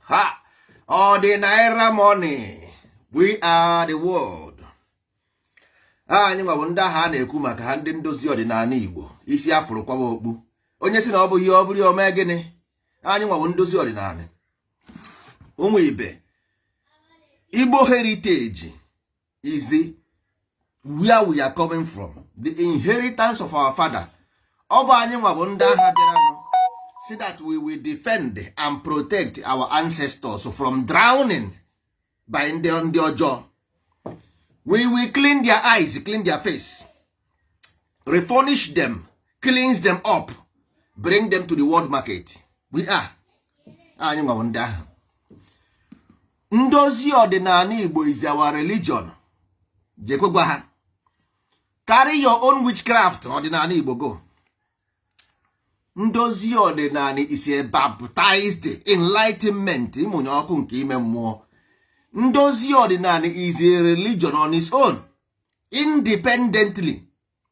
Ha! All the naira money. We are the world. Anyị nwa bụ ndị agha na-ekwu maka ha ndị ndozi ọdịnala Igbo isi afụrụ kwaba okpu onye si na ọ bụghị ọ bụrụ ya ome gịnị anyị nwa bụ ndozi ọdịnala ụmụ ibe Igbo heritage is where we are coming from, the inheritance of our father. Ọ bụ anyị nwa bụ ndị agha bịara so that we will defend and protect our ancestors from drowning by ndị ọjọọ. We will clean their eyes, clean their face, refurnish them, cleanse them up, bring them to the world market. We are anyị nwa bụ ndị agha. Ndozi ọdịnala Igbo is our religion. Jekwegwa ha. Carry your own witchcraft ọdịnala Igbo go. Ndozi ọdịnala is a baptized enlightenment ịmụnye ọkụ nke ime mmụọ. Ndozi ọdịnala is a religion on its own, independently,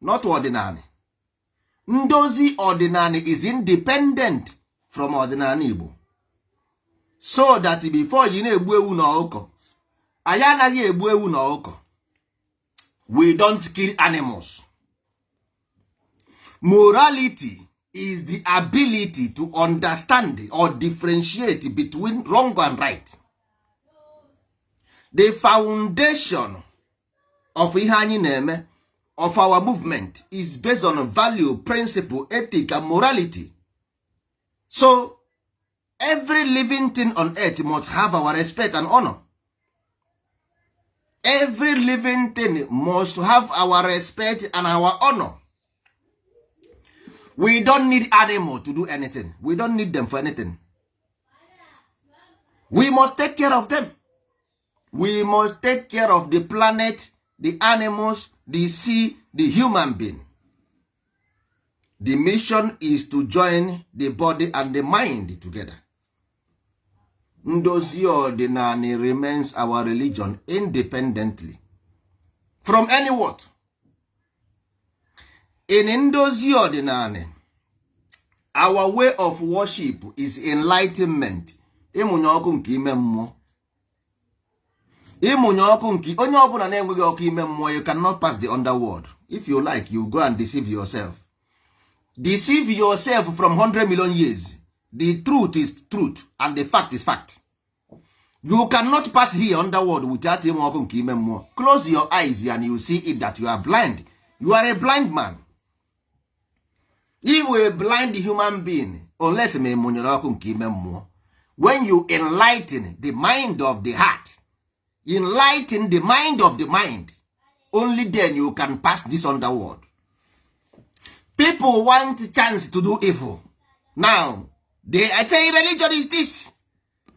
not ọdịnala. Ndozi ọdịnala is independent from ọdịnala Igbo. So that before you na-egbu ewu na ọkụkọ, anyị anaghị egbu ewu na ọkụkọ. We don't kill animals. Morality is the ability to understand or differentiate between wrong and right. The foundation of ihe anyị na-eme, of our movement, is based on value, principle, ethic, and morality. So every living thing on earth must have our respect and honor. Every living thing must have our respect and our honor. We don't need animals to do anything. We don't need them for anything. We must take care of them. We must take care of the planet, the animals, the sea, the human being. The mission is to join the body and the mind together. Ndozi ọdịnala remains our religion independently from any what. In Ndozi ọdịnala, our way of worship is enlightenment. Ịmụnye ọkụ nke ime mmụọ. Ịmụnye ọkụ nke onye ọbụla na-enweghị ọkụ ime mmụọ, you cannot pass the underworld. If you like, you go and deceive yourself. Deceive yourself from 100 million years. The truth is truth and the fact is fact. You cannot pass here underworld without ịmụ ọkụ nke ime mmụọ. Close your eyes and you see it that you are blind. You are a blind man. If you are a blind human being, unless me ịmụnyere ọkụ nke ime mmụọ, when you enlighten the mind of the heart, enlighten the mind of the mind, only then you can pass this underworld. People want a chance to do evil. Now, I tell you, religion is this.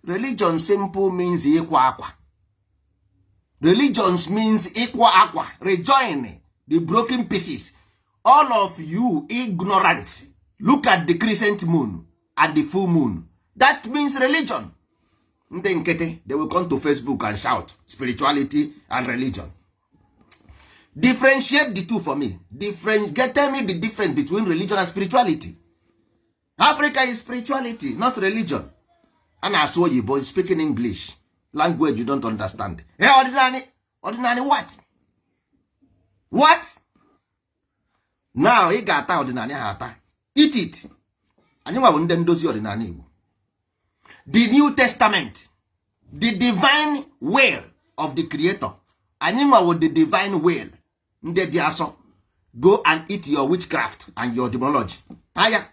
Religion simple means ịkwa akwa. Religion means ịkwa akwa. Rejoin the broken pieces. All of you ignorant, look at the crescent moon and the full moon. That means religion. Ndị nkịtị, they will come to Facebook and shout spirituality and religion. Differentiate the two for me. Tell me the difference between religion and spirituality. Africa is spirituality, not religion. a na-asụ oyibo speaking English language you don't understand. Ọdịnala what now ị ga-ata ọdịnala ha ata, eat it. Anyị nwa bụ ndị ndozi ọdịnala Igbo. The New Testament, the divine will of the creator. Anyị nwa bụ the divine will. Ndị dị asọ, go and eat your witchcraft and your demonology. Aya,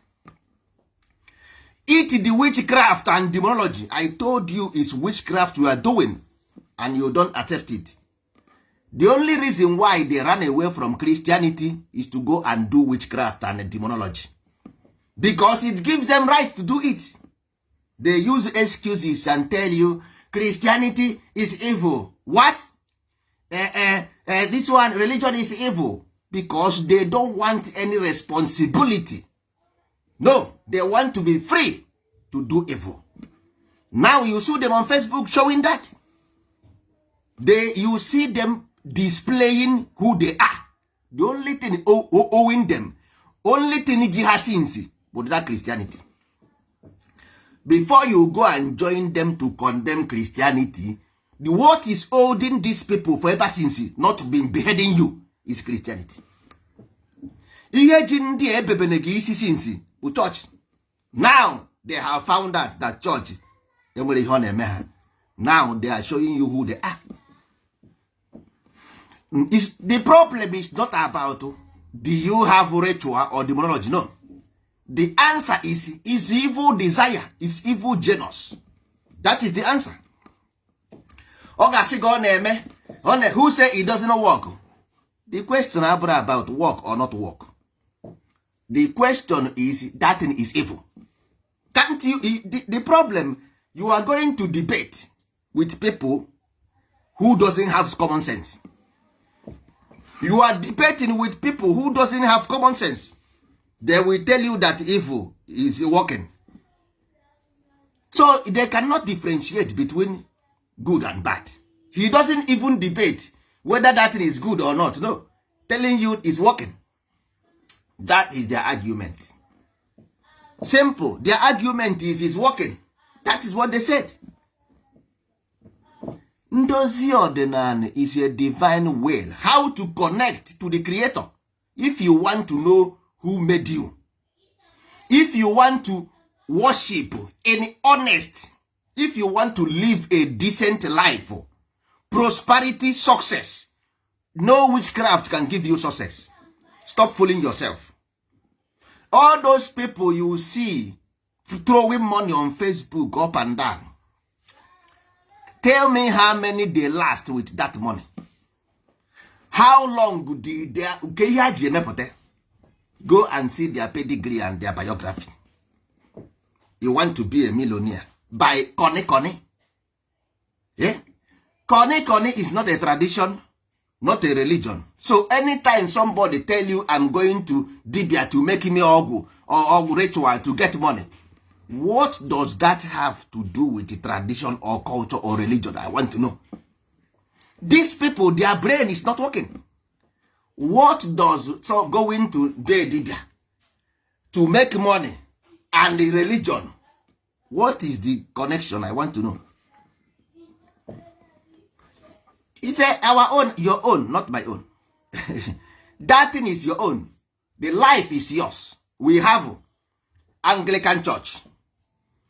eat the witchcraft and demonology. I told you it's witchcraft you are doing and you don't accept it. The only reason why they run away from Christianity is to go and do witchcraft and demonology, because it gives them right to do it. They use excuses and tell you Christianity is evil. What? This one, religion is evil, because they don't want any responsibility. No, they want to be free to do evil. Now you see them on Facebook showing that. You see them displaying who they are. The only thing owing them, only thing jihasinsi, but that Christianity. Before you go and join them to condemn Christianity, what is holding these people forever since not been beheading you is Christianity. Ihe ji ndị ebebenegi isi since bụ church. Now they have found out that church enwere ihe ọ na-eme ha. Now they are showing you who they are. The problem is not about do you have ritual or demonology. No. The answer is evil desire, is evil genus. That is the answer. Who say it doesn't work? The question about work or not work. The question is that thing is evil. Can't you? The problem, you are going to debate with people who doesn't have common sense. You are debating with people who doesn't have common sense. They will tell you that evil is working. So they cannot differentiate between good and bad. He doesn't even debate whether that thing is good or not. No. Telling you it's working. That is their argument. Simple. Their argument is it's working. That is what they said. Ndozi ọdịnala is a divine will. How to connect to the creator. If you want to know who made you, if you want to worship in honest, if you want to live a decent life, prosperity, success, no witchcraft can give you success. Stop fooling yourself. All those people you see throwing money on Facebook up and down, tell me how many they last with that money. How long did they go and see their pedigree and their biography? You want to be a millionaire by Kone. Yeah? Kone is not a tradition, not a religion. So anytime somebody tell you I'm going to Dibia to make me ogu or ritual to get money, what does that have to do with the tradition or culture or religion? I want to know. These people, their brain is not working. What does so going to Dibia to make money and the religion? What is the connection? I want to know. It's our own, your own, not my own. That thing is your own. The life is yours. We have Anglican Church.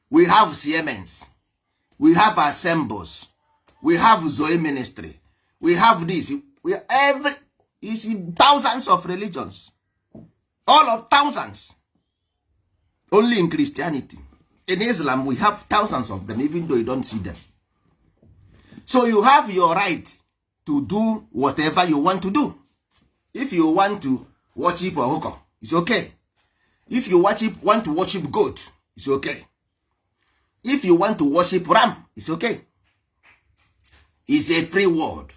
We have Siemens. We have Assembles. We have Zoe Ministry. We have this. We have you see thousands of religions. All of thousands. Only in Christianity. In Islam, we have thousands of them, even though you don't see them. So you have your right to do whatever you want to do. If you want to worship a hooker, it's okay. If you want to worship goat, it's okay. If you want to worship ram, it's okay. It's a free world.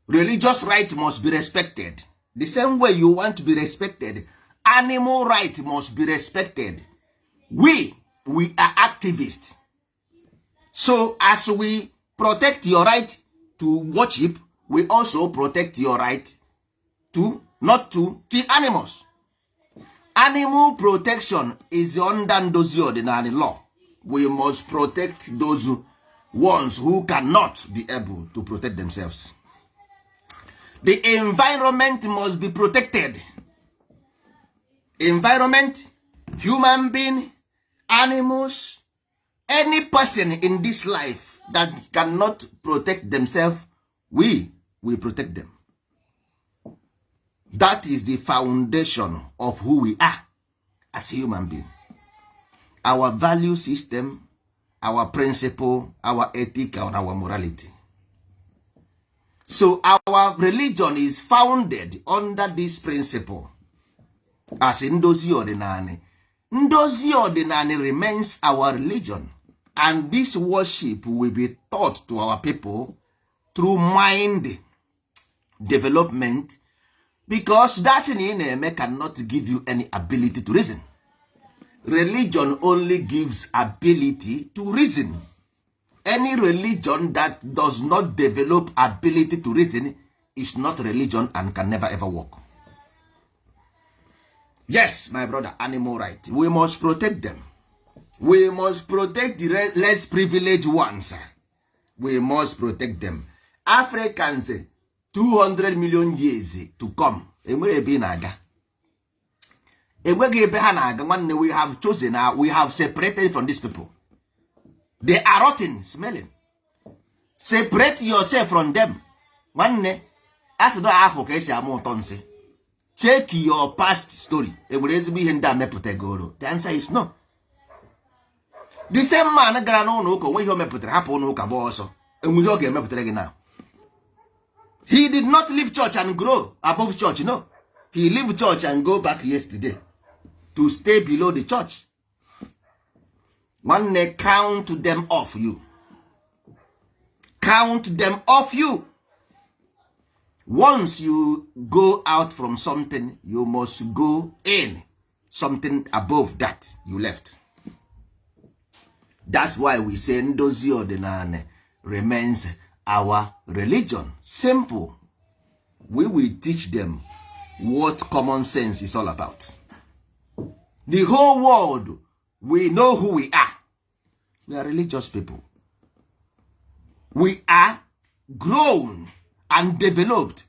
Religious right must be respected. The same way you want to be respected, animal right must be respected. We are activists. So as we protect your right to worship, we also protect your right to not to kill animals. Animal protection is under Ndozi Ordinary law. we must protect those ones who cannot be able to protect themselves. The environment must be protected. Environment, human being, animals, any person in this life that cannot protect themselves, we will protect them. That is the foundation of who we are as a human being. Our value system, our principle, our ethic, and our morality. So our religion is founded under this principle. As Ndozi Ordinary. Ndozi Ordinary remains our religion. And this worship will be taught to our people through mind development, because that in cannot give you any ability to reason. Religion only gives ability to reason. Any religion that does not develop ability to reason is not religion and can never ever work. Yes, my brother, animal rights. We must protect them. We must protect the less privileged ones. We must protect them. Africans, 200 million years to come. We have chosen, we have separated from these people. They are rotten, smelling. Separate yourself from them. Check your past story. The answer is no. The same man gara n'ụlọ when he mepụtara hapụ n'ụka bụ ọsọ enweghị oge emepụtara gị now. He did not leave church and grow above church, no. He left church and go back yesterday to stay below the church. One day, count them off you. Count them off you. Once you go out from something, you must go in something above that you left. That's why we say Ndozi Ordinary remains our religion. Simple. We will teach them what common sense is all about. The whole world, we know who we are. We are religious people. We are grown and developed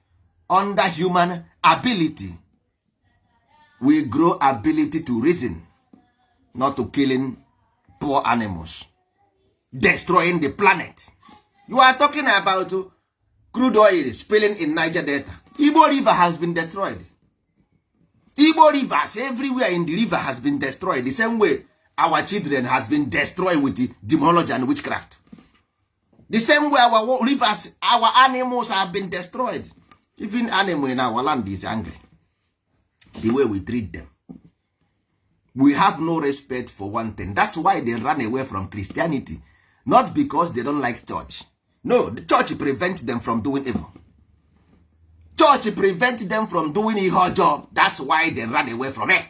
under human ability. We grow ability to reason, not to killing poor animals, destroying the planet. You are talking about crude oil spilling in Niger Delta. Igbo River has been destroyed. Igbo rivers everywhere in the river has been destroyed. The same way our children has been destroyed with the demonology and witchcraft. The same way our rivers, our animals have been destroyed. Even animal in our land is angry. The way we treat them. We have no respect for one thing. That's why they run away from Christianity. Not because they don't like church. No, the church prevents them from doing evil. Church prevents them from doing ihojo. That's why they run away from it.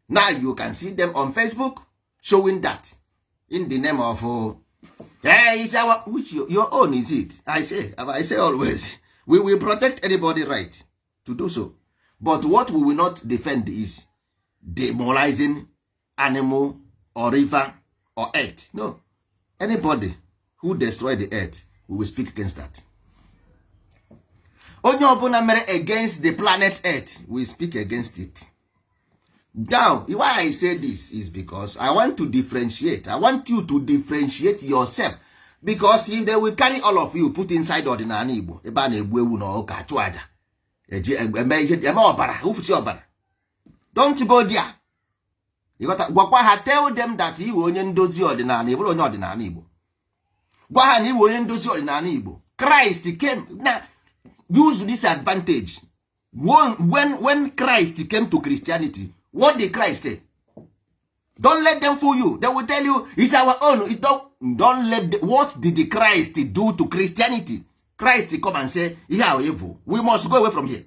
Now you can see them on Facebook showing that in the name of hey, it's our which your own is it? I say always, we will protect anybody's right to do so. But what we will not defend is demoralizing animal or river or earth. No. Anybody who destroy the earth, we will speak against that. Onye ọbụla mere against the planet earth, we speak against it. Now, why I say this is because I want to differentiate. I want you to differentiate yourself. Because if they will carry all of you, put inside Ordinary Igbo, ebe a na-egbu ewu na ọka achụ aja. Don't go there. You got to tell them that you onye Ndozi Ordinary, you onye Ordinary Igbo. Gwa ha na you onye Ndozi Ordinary Igbo. Christ came. Now, use this advantage. When Christ came to Christianity, what did Christ say? Don't let them fool you. They will tell you it's our own. Don't let what did the Christ do to Christianity? Christ come and say, yeah, evil. We must go away from here.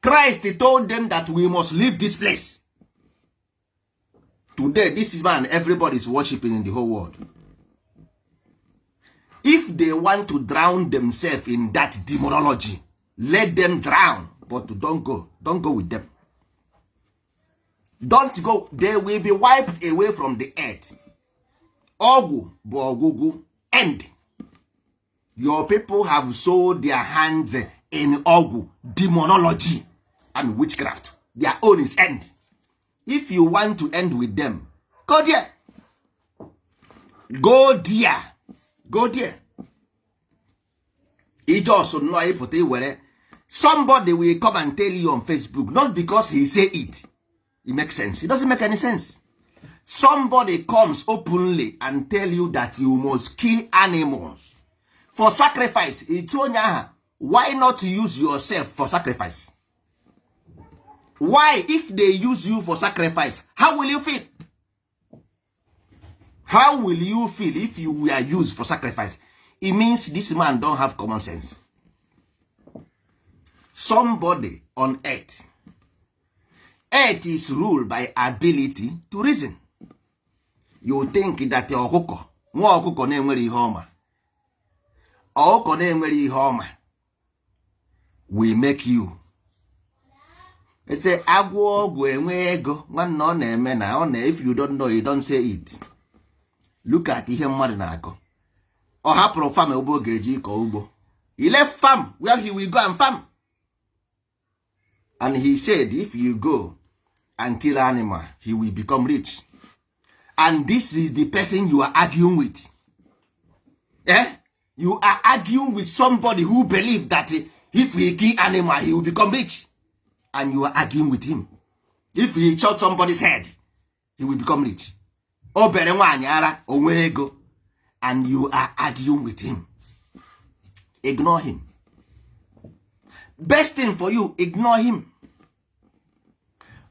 Christ told them that we must leave this place. Today, this is man everybody is worshiping in the whole world. If they want to drown themselves in that demonology, let them drown. But don't go with them. don't go, they will be wiped away from the earth. Ọgwụ bụ ọgwụgwụ, end. Your people have sold their hands in ọgwụ, demonology and witchcraft. Their own is end. If you want to end with them, go there. Go there. Go there. It also know where somebody will come and tell you on Facebook, not because he say it. It makes sense. It doesn't make any sense. Somebody comes openly and tell you that you must kill animals for sacrifice. Why not use yourself for sacrifice? Why, if they use you for sacrifice, how will you feel? How will you feel if you were used for sacrifice? It means this man don't have common sense. Somebody on earth. Earth is ruled by ability to reason. You think that ọkụkọ, nwa ọkụkọ na-enwere ihe ọma. Ọkụkọ na-enwere ihe ọma will make you. It's a agwọ ọgwụ enwe ego, nwanne ọ na-eme na ọ na, if you don't know, you don't say it. Look at ihe mmadụ na-akọ. Ọ hapụrụ farm ebe ọ ga-eji ịkọ ugbo. He left farm where he will go and farm. And he said, if you go and kill animal, he will become rich. And this is the person you are arguing with. Eh? You are arguing with somebody who believes that if he kill animal, he will become rich. And you are arguing with him. If he shot somebody's head, he will become rich. And you are arguing with him. Ignore him. Best thing for you, ignore him.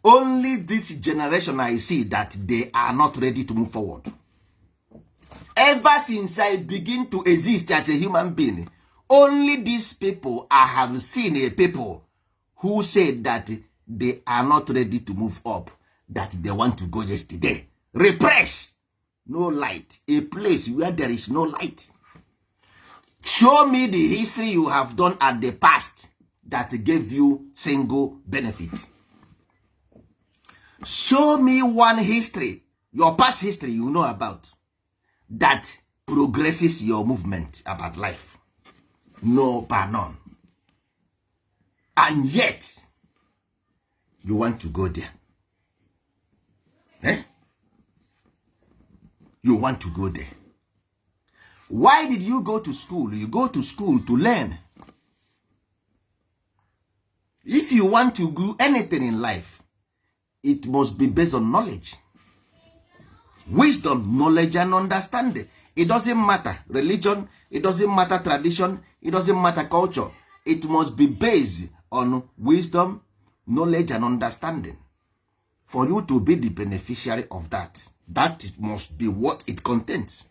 Only this generation I see that they are not ready to move forward. Ever since I begin to exist as a human being, only these people I have seen a people who said that they are not ready to move up, that they want to go yesterday. Repress. No light. A place where there is no light. Show me the history you have done at the past that gave you single benefit. Show me one history, your past history you know about, that progresses your movement about life. No, but none. And yet, you want to go there. Eh? You want to go there. Why did you go to school? You go to school to learn. If you want to do anything in life, it must be based on knowledge. Wisdom, knowledge, and understanding. It doesn't matter religion, it doesn't matter tradition, it doesn't matter culture. It must be based on wisdom, knowledge, and understanding. For you to be the beneficiary of that, that must be what it contains.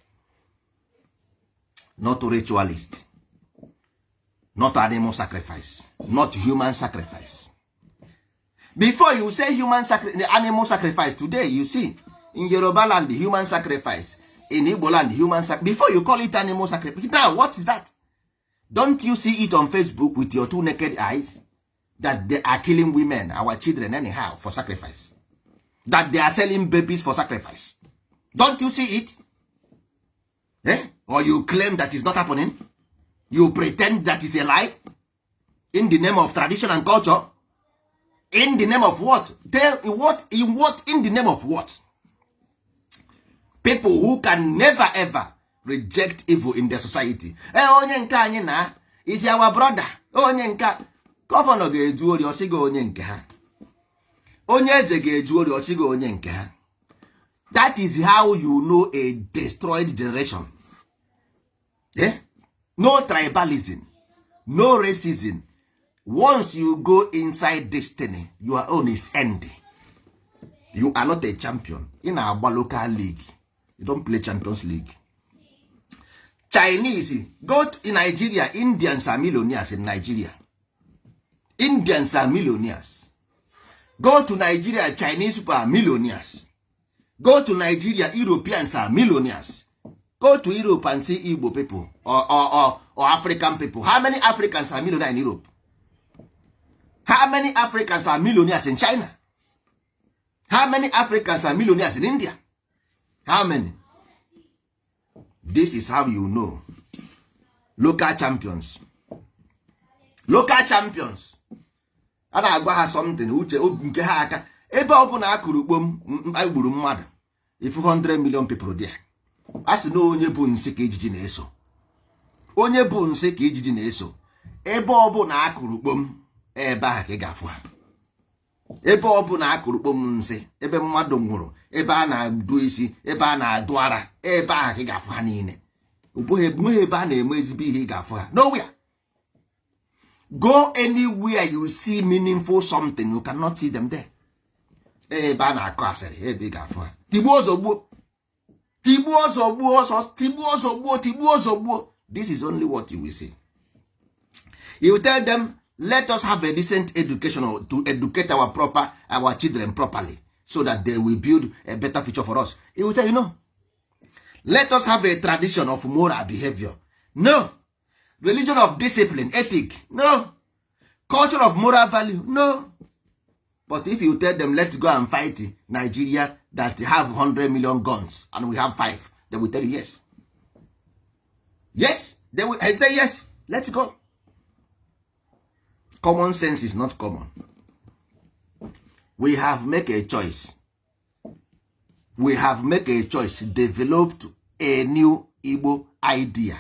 Not ritualist, not animal sacrifice, not human sacrifice. Before you say animal sacrifice today, you see, in Yoruba land, the human sacrifice. In Igbo land, human sacrifice. Before you call it animal sacrifice. Now, what is that? Don't you see it on Facebook with your two naked eyes? That they are killing women, our children anyhow, for sacrifice. That they are selling babies for sacrifice. Don't you see it? Eh? Or you claim that it's not happening? You pretend that is a lie? In the name of tradition and culture? In the name of what? In the name of what? People who can never ever reject evil in their society. Onye nke anyị na is our brother. Onye nke gọvanọ ga-eju ori osigo onye nke ha. Onye eze ga-eju ori osigo onye nke ha. That is how you know a destroyed generation. Eh? No tribalism, no racism. Once you go inside destiny, your own is ending. You are not a champion. In our local league, you don't play Champions League. Chinese, go to Nigeria. Indians are millionaires in Nigeria. Indians are millionaires. Go to Nigeria, Chinese people are millionaires. Go to Nigeria, Europeans are millionaires. Go to Europe and see Igbo people or African people. How many Africans are millionaires in Europe? How many Africans are millionaires in China? How many Africans are millionaires in India? How many? This is how you know. Local champions. Local champions. A na-agwa ha something uche nke ha aka. Ebe ọ bụ na akụrụ kpom gburu mmadụ. If 100 million people there. A sị na onye bụ nsị ka ijiji na-eso. Onye bụ nsị ka ijiji na-eso. Ebe ọ bụ na akụrụ kpom ebe ahụ ka ị ga-afụ ha. Ebe ọ bụ na akụrụ kpom nsị, ebe mmadụ nwụrụ, ebe a na-adụ isi, ebe a na-adụ ara, ebe ahụ ka ị ga-afụ ha niile. Nweghị ebe a na-eme ezigbo ihe ị ga-afụ ha. Nowhere. Go anywhere you see meaningful something, you cannot see them there. Ebe a na-akọ asịrị, ebe ị ga-afụ ha. Tigbuo ozogbuo. Tigbuo ozogbuo ọsọ, tigbuo ozogbuo, tigbuo ozogbuo. This is only what you will see. You tell them, let us have a decent education or to educate our children properly so that they will build a better future for us. He will tell you, no. Let us have a tradition of moral behavior. No. Religion of discipline, ethic. No. Culture of moral value. No. But if you tell them, let's go and fight Nigeria that have 100 million guns and we have 5, they will tell you yes. Yes. They will say yes. Let's go. Common sense is not common. We have made a choice. We have made a choice, developed a new Igbo idea.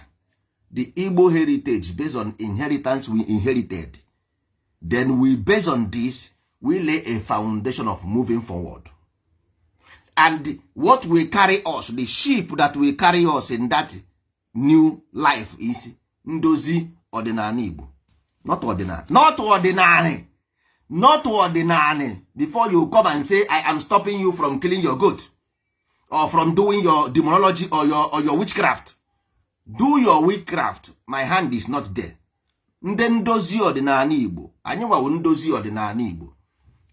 The Igbo heritage based on inheritance we inherited. Then we, based on this, we lay a foundation of moving forward. And what will carry us, the sheep that will carry us in that new life is Ndozi Ordinary Igbo. Not ordinary. Not ordinary. Not ordinary. Before you come and say, I am stopping you from killing your goat. Or from doing your demonology or your witchcraft. Do your witchcraft. My hand is not there. Ndị ndozi ọdịnala Igbo. Anyị wawo ndozi ọdịnala Igbo.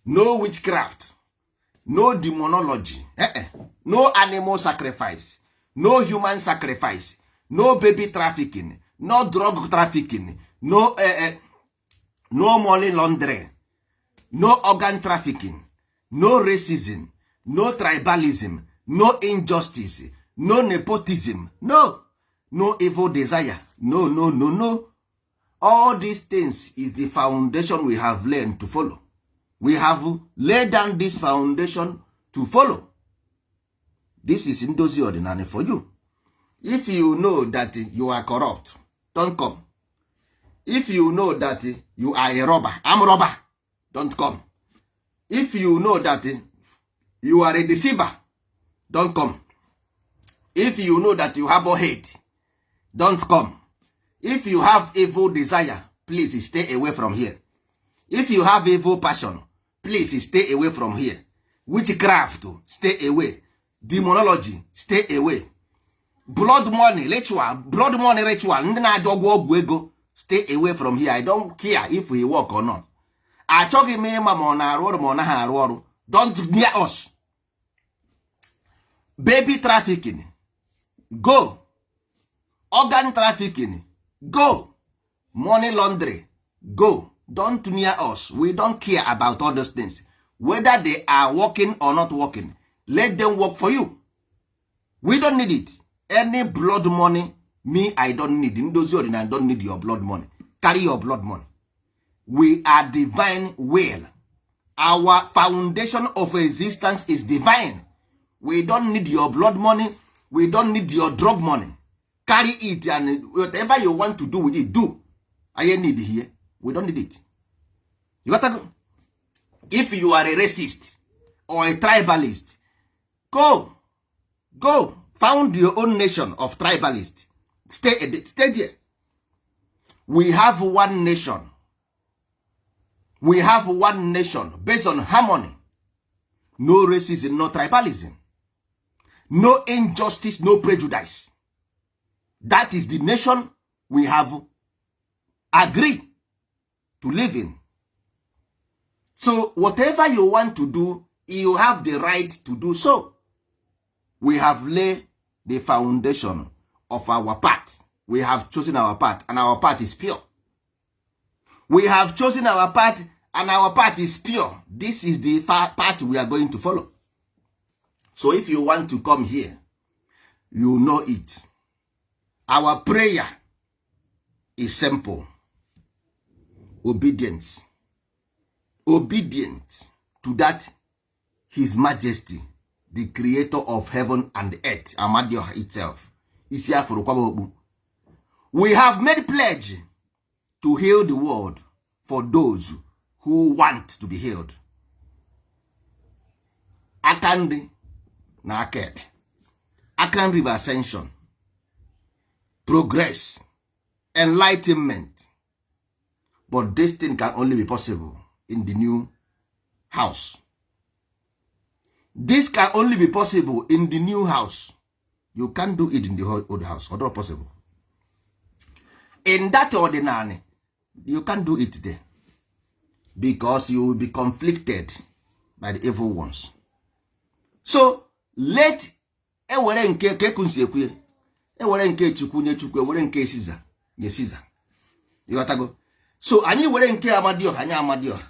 No witchcraft. No demonology. No animal sacrifice. No human sacrifice. No baby trafficking. No drug trafficking. No money laundering. No organ trafficking. No racism. No tribalism. No injustice. No nepotism. No. No evil desire. No, no, no, no. All these things is the foundation we have learned to follow. We have laid down this foundation to follow. This is Ndozi Ordinary for you. If you know that you are corrupt, don't come. If you know that you are a robber, I'm a robber, don't come. If you know that you are a deceiver, don't come. If you know that you have hate, don't come. If you have evil desire, please stay away from here. If you have evil passion, please stay away from here. Witchcraft, stay away. Demonology, stay away. Blood money ritual, ndị na-ajọ ọgwụ ego, stay away from here. I don't care if we work or not. Achọghị m ịma ma ọ na-arụ ọrụ ma ọ naghị arụ ọrụ. Don't near us. Baby trafficking, go. Organ trafficking, go. Money laundering, go. Don't near us. We don't care about all those things. Whether they are working or not working, let them work for you. We don't need it. Any blood money, me, I don't need. Ndozi Ordinary, I don't need your blood money. Carry your blood money. We are divine will. Our foundation of existence is divine. We don't need your blood money. We don't need your drug money. Carry it and whatever you want to do with it, do. I ain't need it here. We don't need it. You got to go. If you are a racist or a tribalist, go. Go. Found your own nation of tribalists. Stay there. We have one nation. We have one nation based on harmony. No racism, no tribalism. No injustice, no prejudice. That is the nation we have agreed to live in. So whatever you want to do, you have the right to do so. We have laid the foundation of our path. We have chosen our path, and our path is pure. We have chosen our path, and our path is pure. This is the path we are going to follow. So if you want to come here, you know it. Our prayer is simple. Obedience. Obedience to that His Majesty, the creator of heaven and earth, Amadioha itself. We have made pledge to heal the world for those who want to be healed. Akandi na akebe. Akan River Ascension. Progress. Enlightenment. But this thing can only be possible in the new house. This can only be possible in the new house. You can't do it in the old house. Not possible. In that ordinary, you can't do it there. Because you will be conflicted by the evil ones. So, let ewere nke kekunsi ekwe. Ewere nke chukwu nye chukwu, ewere nke Caesar nye Caesar. You got to go. So, anyị were nke Amadioha, anyị Amadioha.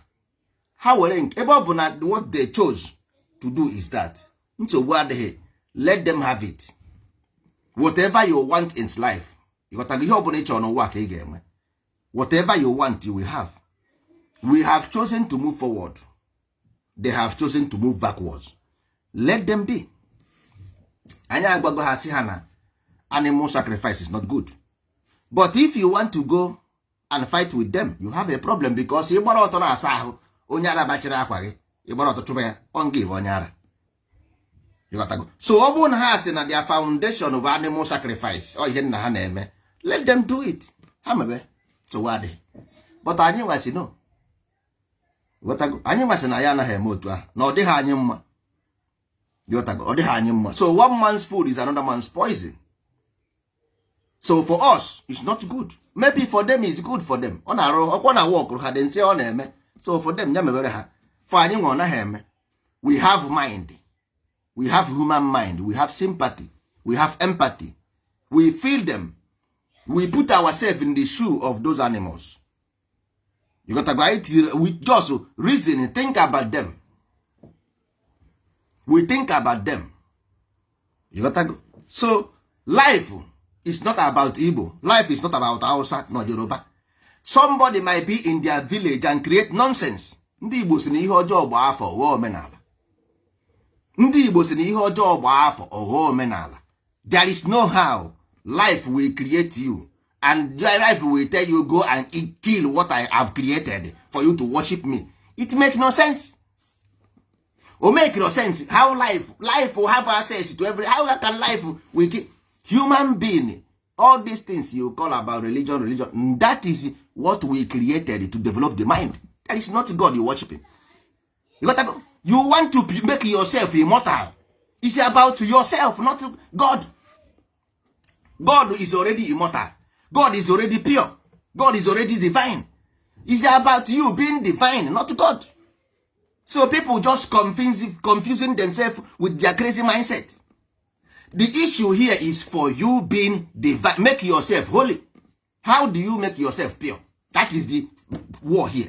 Ha were nke ebe ọ bụ na what they chose to do is that. Nsogbu adịghị. Let them have it. Whatever you want in life, you got to go. Ihe ọ bụla ị chọrọ n'ụwa ka ị ga-enwe. Whatever you want, you will have. We have chosen to move forward. They have chosen to move backwards. Let them be. Anya agbago ha si ha na animal sacrifice is not good. But if you want to go and fight with them, you have a problem because you gbara ọtọ na asa ahụ onye ara bachiri akwa gị ịgbara ọtọ chụba ya ọ ga-ebe onye ara. You got to go. So ọ bụrụ na ha si na their foundation of animal sacrifice ọ ihe nna ha na-eme, let them do it. Ha mebe so wade. But anyị nwasị no. Anyị nwasị na ya anaghị eme otu ahụ na ọ dịghị anyị mma. Ọ dịghị anyị mma. So one man's food is another man's poison. So for us, it's not good. Maybe for them, it's good for them. On a row, on a walk, or they say on them. So for them, for anyone, we have mind. We have human mind. We have sympathy. We have empathy. We feel them. We put ourselves in the shoe of those animals. You got to go. We just reason, think about them. We think about them. You got to go. So life. It's not about Igbo. Life is not about Hausa, nor Yoruba. Somebody might be in their village and create nonsense. Ndị Igbo si na ihe ọjọọ gba afọ ọghọọ omenala. Ndị Igbo si na ihe ọjọọ gba afọ ọghọọ omenala. There is no how life will create you. And your life will tell you go and kill what I have created for you to worship me. It makes no sense. Or make no sense. How life will have access to every. How can life will kill? Human being, all these things you call about religion, that is what we created to develop the mind. That is not God you're worshiping. You want to make yourself immortal. It's about yourself, not God. God is already immortal. God is already pure. God is already divine. It's about you being divine, not God. So people just confusing themselves with their crazy mindset. The issue here is for you being divine. Make yourself holy. How do you make yourself pure? That is the war here.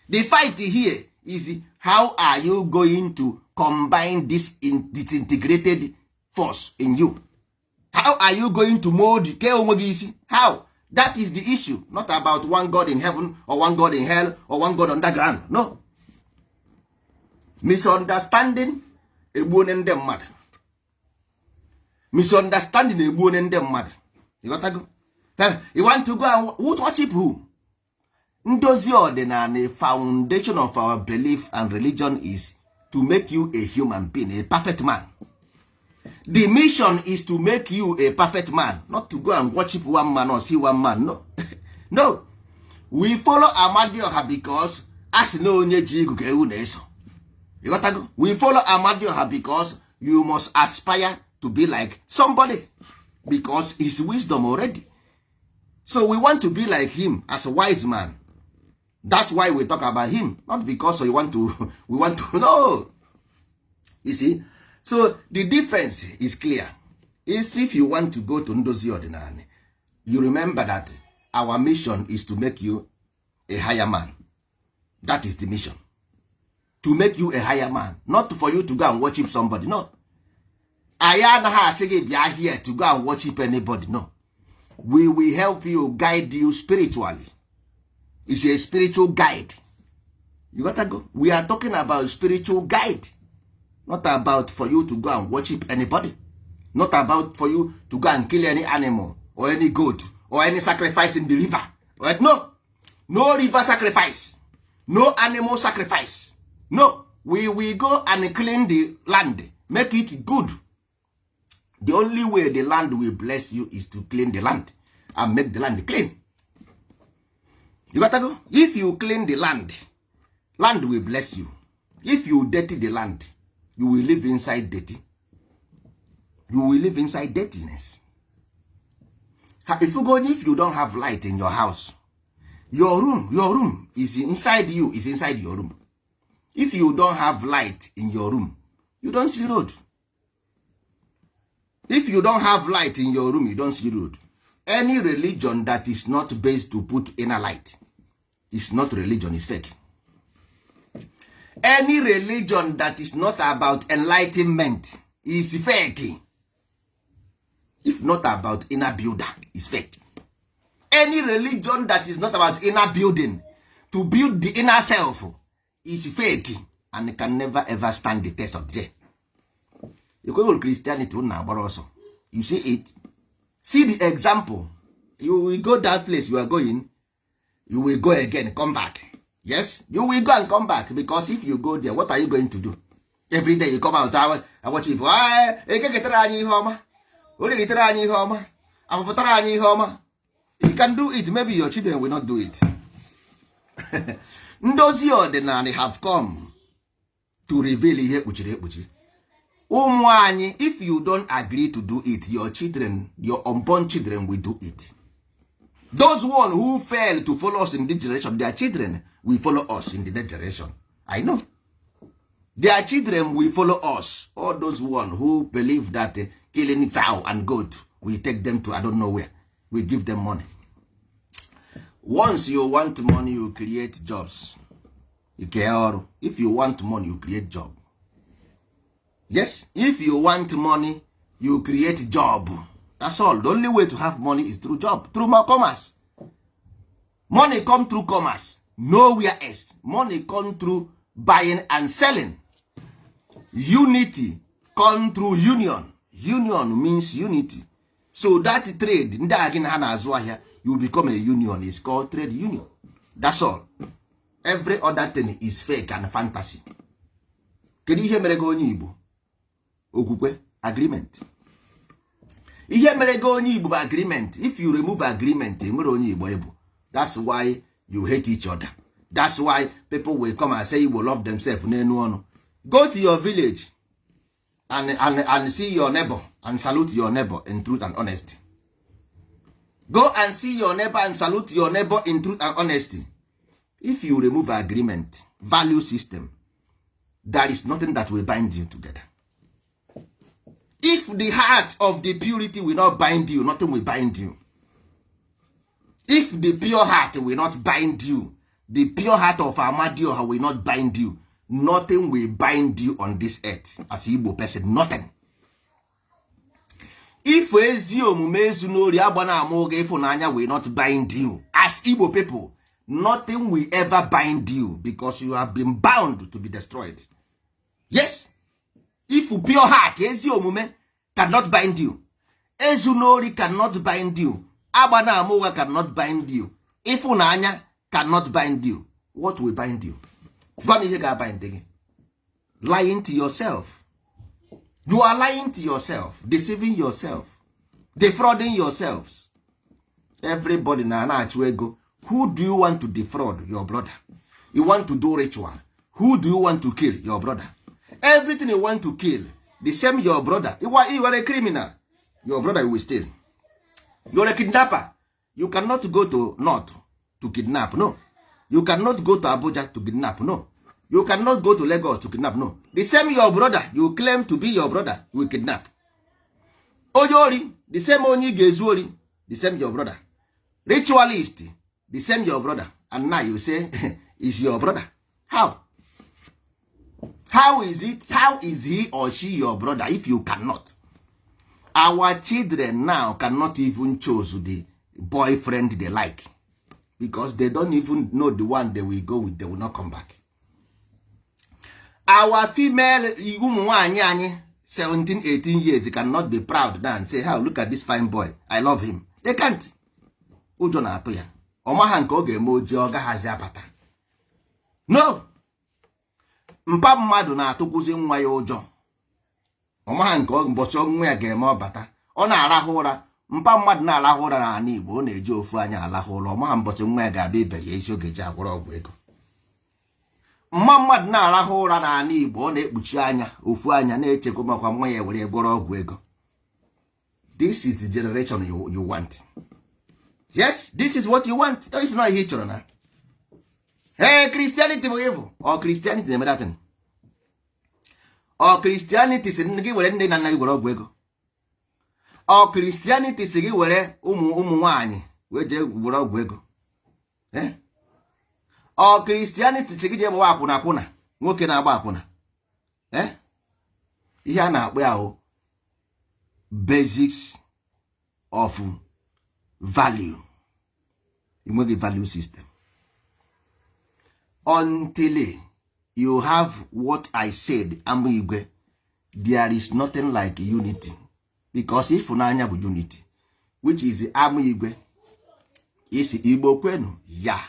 The fight here is how are you going to combine this disintegrated force in you? How are you going to mold? How? That is the issue. Not about one God in heaven or one God in hell or one God underground. No. Misunderstanding egbuone mad. Misunderstanding egbuone mad. You got to go. You want to go and worship who? Ndozi ordinary foundation of our belief and religion is to make you a human being, a perfect man. The mission is to make you a perfect man, not to go and worship one man or see one man. No. No. We follow Amadioha because as no onyeji gugewu neso. You got to go. We follow Amadioha because you must aspire to be like somebody because his wisdom already. So we want to be like him as a wise man. That's why we talk about him, not because we want to no. You see? So the difference is clear. Is if you want to go to Ndozi Ordinary, you remember that our mission is to make you a higher man. That is the mission. To make you a higher man, not for you to go and worship somebody. No. I am here to go and worship anybody. No. We will help you, guide you spiritually. It's a spiritual guide. You gotta go. We are talking about spiritual guide. Not about for you to go and worship anybody. Not about for you to go and kill any animal or any goat or any sacrifice in the river. Right? No. No river sacrifice. No animal sacrifice. No. We will go and clean the land. Make it good. The only way the land will bless you is to clean the land and make the land clean. You gotta go. If you clean the land, land will bless you. If you dirty the land, you will live inside dirty. You will live inside dirtiness. If you don't have light in your house, your room is inside you, is inside your room. If you don't have light in your room, you don't see road. If you don't have light in your room, you don't see road. Any religion that is not based to put inner light is not religion, it's fake. Any religion that is not about enlightenment is fake. If not about inner builder, is fake. Any religion that is not about inner building, to build the inner self, is fake and can never ever stand the test of the day. You go to Christianity also. You see it. See the example. You will go that place you are going. You will go again, come back. Yes, you will go and come back, because if you go there, what are you going to do? Every day you come out, I watch people. If you can do it, maybe your children will not do it. Ndozi ordinary have come to reveal ihe kpuchiri. If you don't agree to do it, your children, your unborn children will do it. Those one who fail to follow us in this generation, their children will follow us in the next generation. I know. Their children will follow us. All those one who believe that killing fowl and goat, we take them to I don't know where. We give them money. Once you want money, you create jobs. If you want money, you create job. Yes, if you want money, you create job. That's all. The only way to have money is through job, through commerce. Money come through commerce. Nowhere else. Money come through buying and selling. Unity come through union. Union means unity. So that trade, you become a union. It's called trade union. That's all. Every other thing is fake and fantasy. Kedu ihe mere go onye Igbo? Okwukwe, agreement. Ihe mere go onye Igbo agreement. If you remove agreement, enwere onye Igbo Igbo. That's why you hate each other. That's why people will come and say you will love themselves. Go to your village and see your neighbor and salute your neighbor in truth and honesty. Go and see your neighbor and salute your neighbor in truth and honesty. If you remove agreement, value system, there is nothing that will bind you together. If the heart of the purity will not bind you, nothing will bind you. If the pure heart will not bind you, the pure heart of Amadioha will not bind you, nothing will bind you on this earth. As Igbo person, nothing. If ezi omume ezunori agbana amoge ifunanya will not bind you, as Igbo people, nothing will ever bind you, because you have been bound to be destroyed. Yes. If pure heart, ezi omume, cannot bind you. Ezunori cannot bind you. Agbana amoga cannot bind you. Ifunanya cannot bind you. What will bind you? Lying to yourself. You are lying to yourself, deceiving yourself, defrauding yourselves. Everybody na ego. Who do you want to defraud? Your brother. You want to do ritual. Who do you want to kill? Your brother. Everything you want to kill, the same your brother. You are a criminal. Your brother will steal. You are a kidnapper. You cannot go to North to kidnap. No. You cannot go to Abuja to kidnap. No. You cannot go to Lagos to kidnap. No. The same your brother. You claim to be your brother. You will kidnap. Ojori. The same Onyi Gezuori. The same your brother. Ritualist. The same your brother. And now you say is your brother. How is he or she your brother if you cannot? Our children now cannot even choose the boyfriend they like because they don't even know the one they will go with. They will not come back. Our female 17, 18 years cannot be proud now and say, "How look at this fine boy, I love him." They can't. Ụjọ na-atụ ya. Ọmaha nke oge eme oji ọ gaghịzi apata. No. Mpa mmadụ na-atụkwụzi nwa ya ụjọ. Ọmaha nke ụbọchị nwa ya ga-eme ọbata. Ọ na-arahụ ụra. Mpa mmadụ na-arahụ ụra n'ala Igbo, ọ na-eji ofu anya alahụ ụra. Ọmaha mbọchị nwa ya ga-abịa iberi ya isi oge ji agwọrọ ọgwụ ego. Mma mmadụ na-arahụ ụra n'ala Igbo, ọ na-ekpuchi anya ofu anya na-echekwa makwa nwa ya were gwọrọ ọgwụ ego. This is the generation you want. Yes, this is what you want. It's not ihe chọrọ na. Hey, Christianity bụ evil. Or Christianity na-eme that thing. Or Christianity si gị were ndị na nna gị gwọrọ ọgwụ ego. Or Christianity si gị were ụmụ nwaanyị wee jee gwọrọ ọgwụ ego. Or Christianity si gị jee gbawa akwụna akwụna, nwoke na-agba akwụna. Ihe a na-akpọ ya hụ basics of value. The value system. Until you have what I said, Amigwe, there is nothing like unity. Because if unanya bụ unity, which is Amigwe, is Igbo kwenu ya.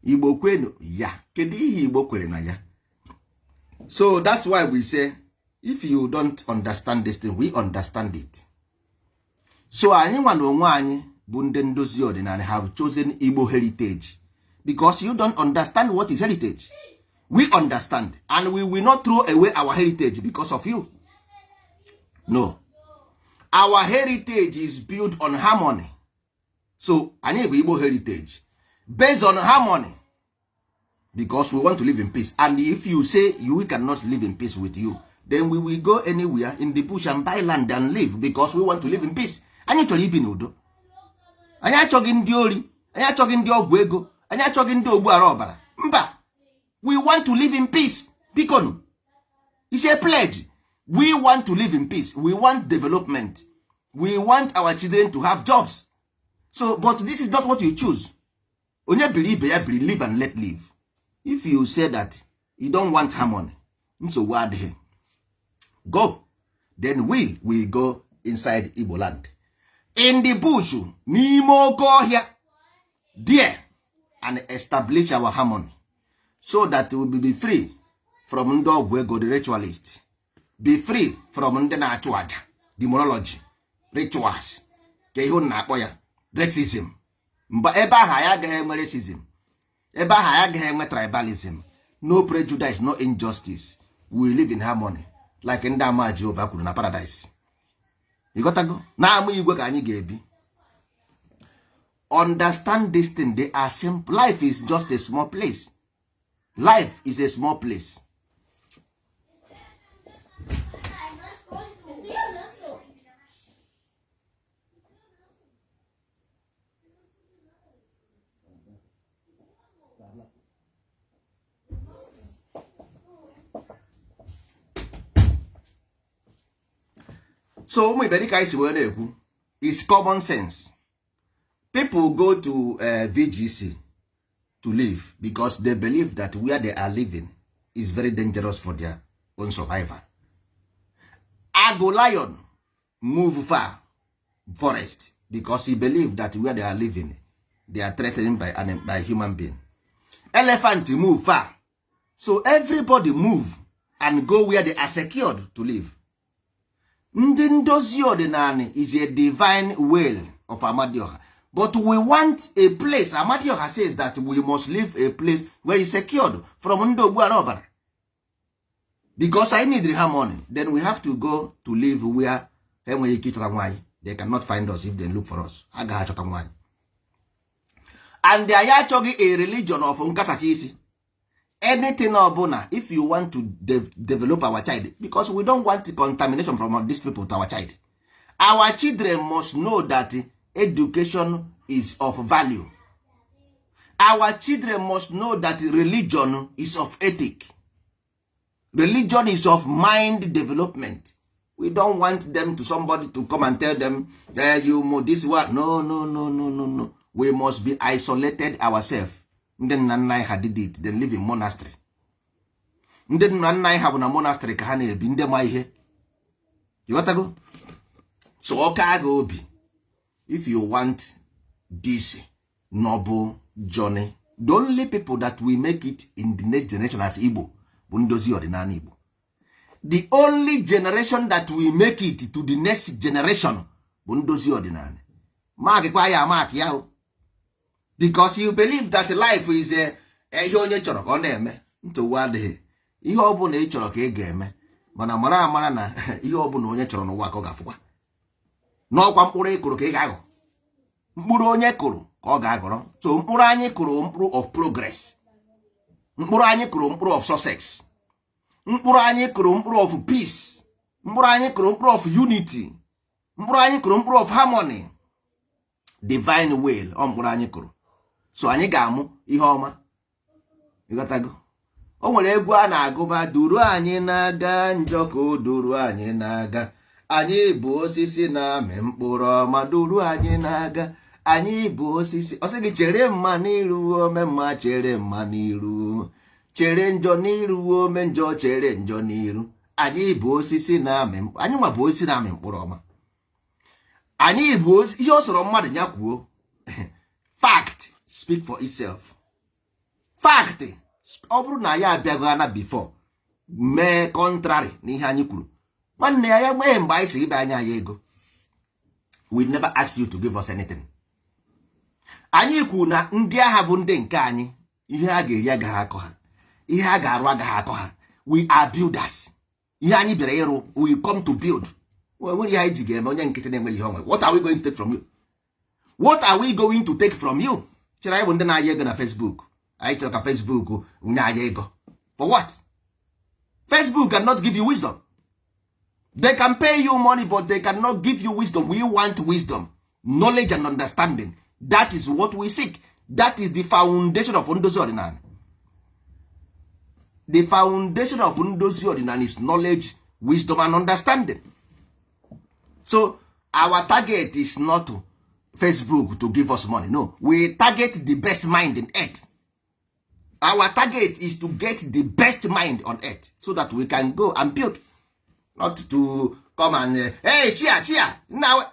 Igbo kwenu ya. Kedu ihe Igbo kwere na ya? So that's why we say, if you don't understand this thing, we understand it. So anyị nwa na onwe anyị bụ ndị ndozi ọdịnala have chosen Igbo heritage because you don't understand what is heritage. We understand and we will not throw away our heritage because of you. No. Our heritage is built on harmony. So anyị bụ Igbo heritage based on harmony because we want to live in peace. And if you say we cannot live in peace with you, then we will go anywhere in the bush and buy land and live because we want to live in peace. Anyị chọrọ ibi n'udo. Anyị achọghị ndị ori, anyị achọghị ndị ọgwụ ego, anyị achọghị ndị ogbu ara ọbara. Mba, we want to live in peace. Bikonu, it's a pledge. We want to live in peace. We want development. We want our children to have jobs. So, but this is not what you choose. Onye believe ya live and let live. If you say that you don't want harmony, so what the hell? Go. Then we will go inside Igbo land. In the bush, n'ime oke ọhịa, there, and establish our harmony. So that we will be free from ndị ọgwụ ego, the ritualist. Be free from ndị na-achụ aja, demonology, rituals. Ka ihe na-akpọ ya, racism. Mba ebe ahụ anyị agaghị enwe racism. Ebe ahụ anyị agaghị enwe tribalism. No prejudice, no injustice. We live in harmony. Like ndị ama Jehova kwuru na paradise. You got to go. Na-amụ igwe ka anyị ga-ebi. Understand this thing. They are simple. Life is just a small place. Life is a small place. So ụmụ ibe dịka isi wee na-ekwu, it's common sense. People go to VGC to live because they believe that where they are living is very dangerous for their own survival. Ago lion move far forest because he believe that where they are living they are threatened by human being. Elephant move far, so everybody move and go where they are secured to live. Ndị ndozi ọdịnala is a divine will of Amadioha. But we want a place. Amadioha says that we must live a place where it's secured from ndị ogbu ara ọbara. Because I need harmony. Then we have to go to live where they cannot find us if they look for us. And they are actually a religion of nkasasisi. Anything obuna, if you want to develop our child, because we don't want the contamination from these people to our child. Our children must know that education is of value. Our children must know that religion is of ethic. Religion is of mind development. We don't want them to somebody to come and tell them, you this one. No. We must be isolated ourselves. Ndị nna nna anyị ha did it, they live in monastery. Ndị nna nna anyị ha bụ na monastery ka ha na-ebi ndị ma ihe. Ịghọtago? So ọka ga obi, if you want this noble journey, the only people that will make it in the next generation as Igbo bụ ndozi ọdịnala Igbo. The only generation that will make it to the next generation bụ ndozi ọdịnala. Mark kwa ya mark ya. Because you believe that life is ihe onye chọrọ ka ọ na-eme. Ntụwa adịghị. Ihe ọ bụla ị chọrọ ka ị ga-eme, mana mara amara na ihe ọ bụla onye chọrọ n'ụwa ka ọ ga-afụkwa. N'ọkwa mkpụrụ ị kụrụ ka ị ga-aghọ. Mkpụrụ onye kụrụ ka ọ ga-aghọrọ. So mkpụrụ anyị kụrụ mkpụrụ of progress. Mkpụrụ anyị kụrụ mkpụrụ of success. Mkpụrụ anyị kụrụ mkpụrụ of peace. Mkpụrụ anyị kụrụ mkpụrụ of unity. Mkpụrụ anyị kụrụ mkpụrụ of harmony. Divine will ọ mkpụrụ anyị kụrụ. So anyị ga-amụ ihe ọma. Ịghọtago? O nwere egwu a na-agụba, duru anyị na-aga njọ ka o duru anyị na-aga. Anyị bụ osisi na-amị mkpụrụ ọma, duru anyị na-aga. Anyị bụ osisi. Ọ sị gị chere mma n'iru, ome mma chere mma n'iru. Chere njọ n'iru, ome njọ chere njọ n'iru. Anyị bụ osisi na-amị mkpụrụ. Anyị nwa bụ osisi na-amị mkpụrụ ọma. Anyị bụ ihe ọ sọrọ mmadụ ya kwuo. Fact speak for itself. Fact. Ọ bụrụ na ya abịago ana before mee contrary na ihe anyị kwuru, nwanne ya nwee mgbe anyị si ibe anya ya ego. We never asked you to give us anything. Anyị kwuru na ndị agha bụ ndị nke anyị, ihe a ga-eri agaghị akọ ha, ihe a ga-arụ agaghị akọ ha. We are builders. Ihe anyị bịara ịrụ, we come to build. Nwere ihe anyị ji ga-eme onye nkịtị na-enweghị ihe onwe. What are we going to take from you? What are we going to take from you? Chere anyị bụ ndị na-aya ego na Facebook. I chọrọ ka Facebook nye anyị ego. For what? Facebook cannot give you wisdom. They can pay you money, but they cannot give you wisdom. We want wisdom, knowledge and understanding. That is what we seek. That is the foundation of ndozi ọdịnala. The foundation of ndozi ọdịnala is knowledge, wisdom and understanding. So our target is not Facebook to give us money. No, we target the best mind in earth. Our target is to get the best mind on earth so that we can go and build. Not to come and hey, chia now.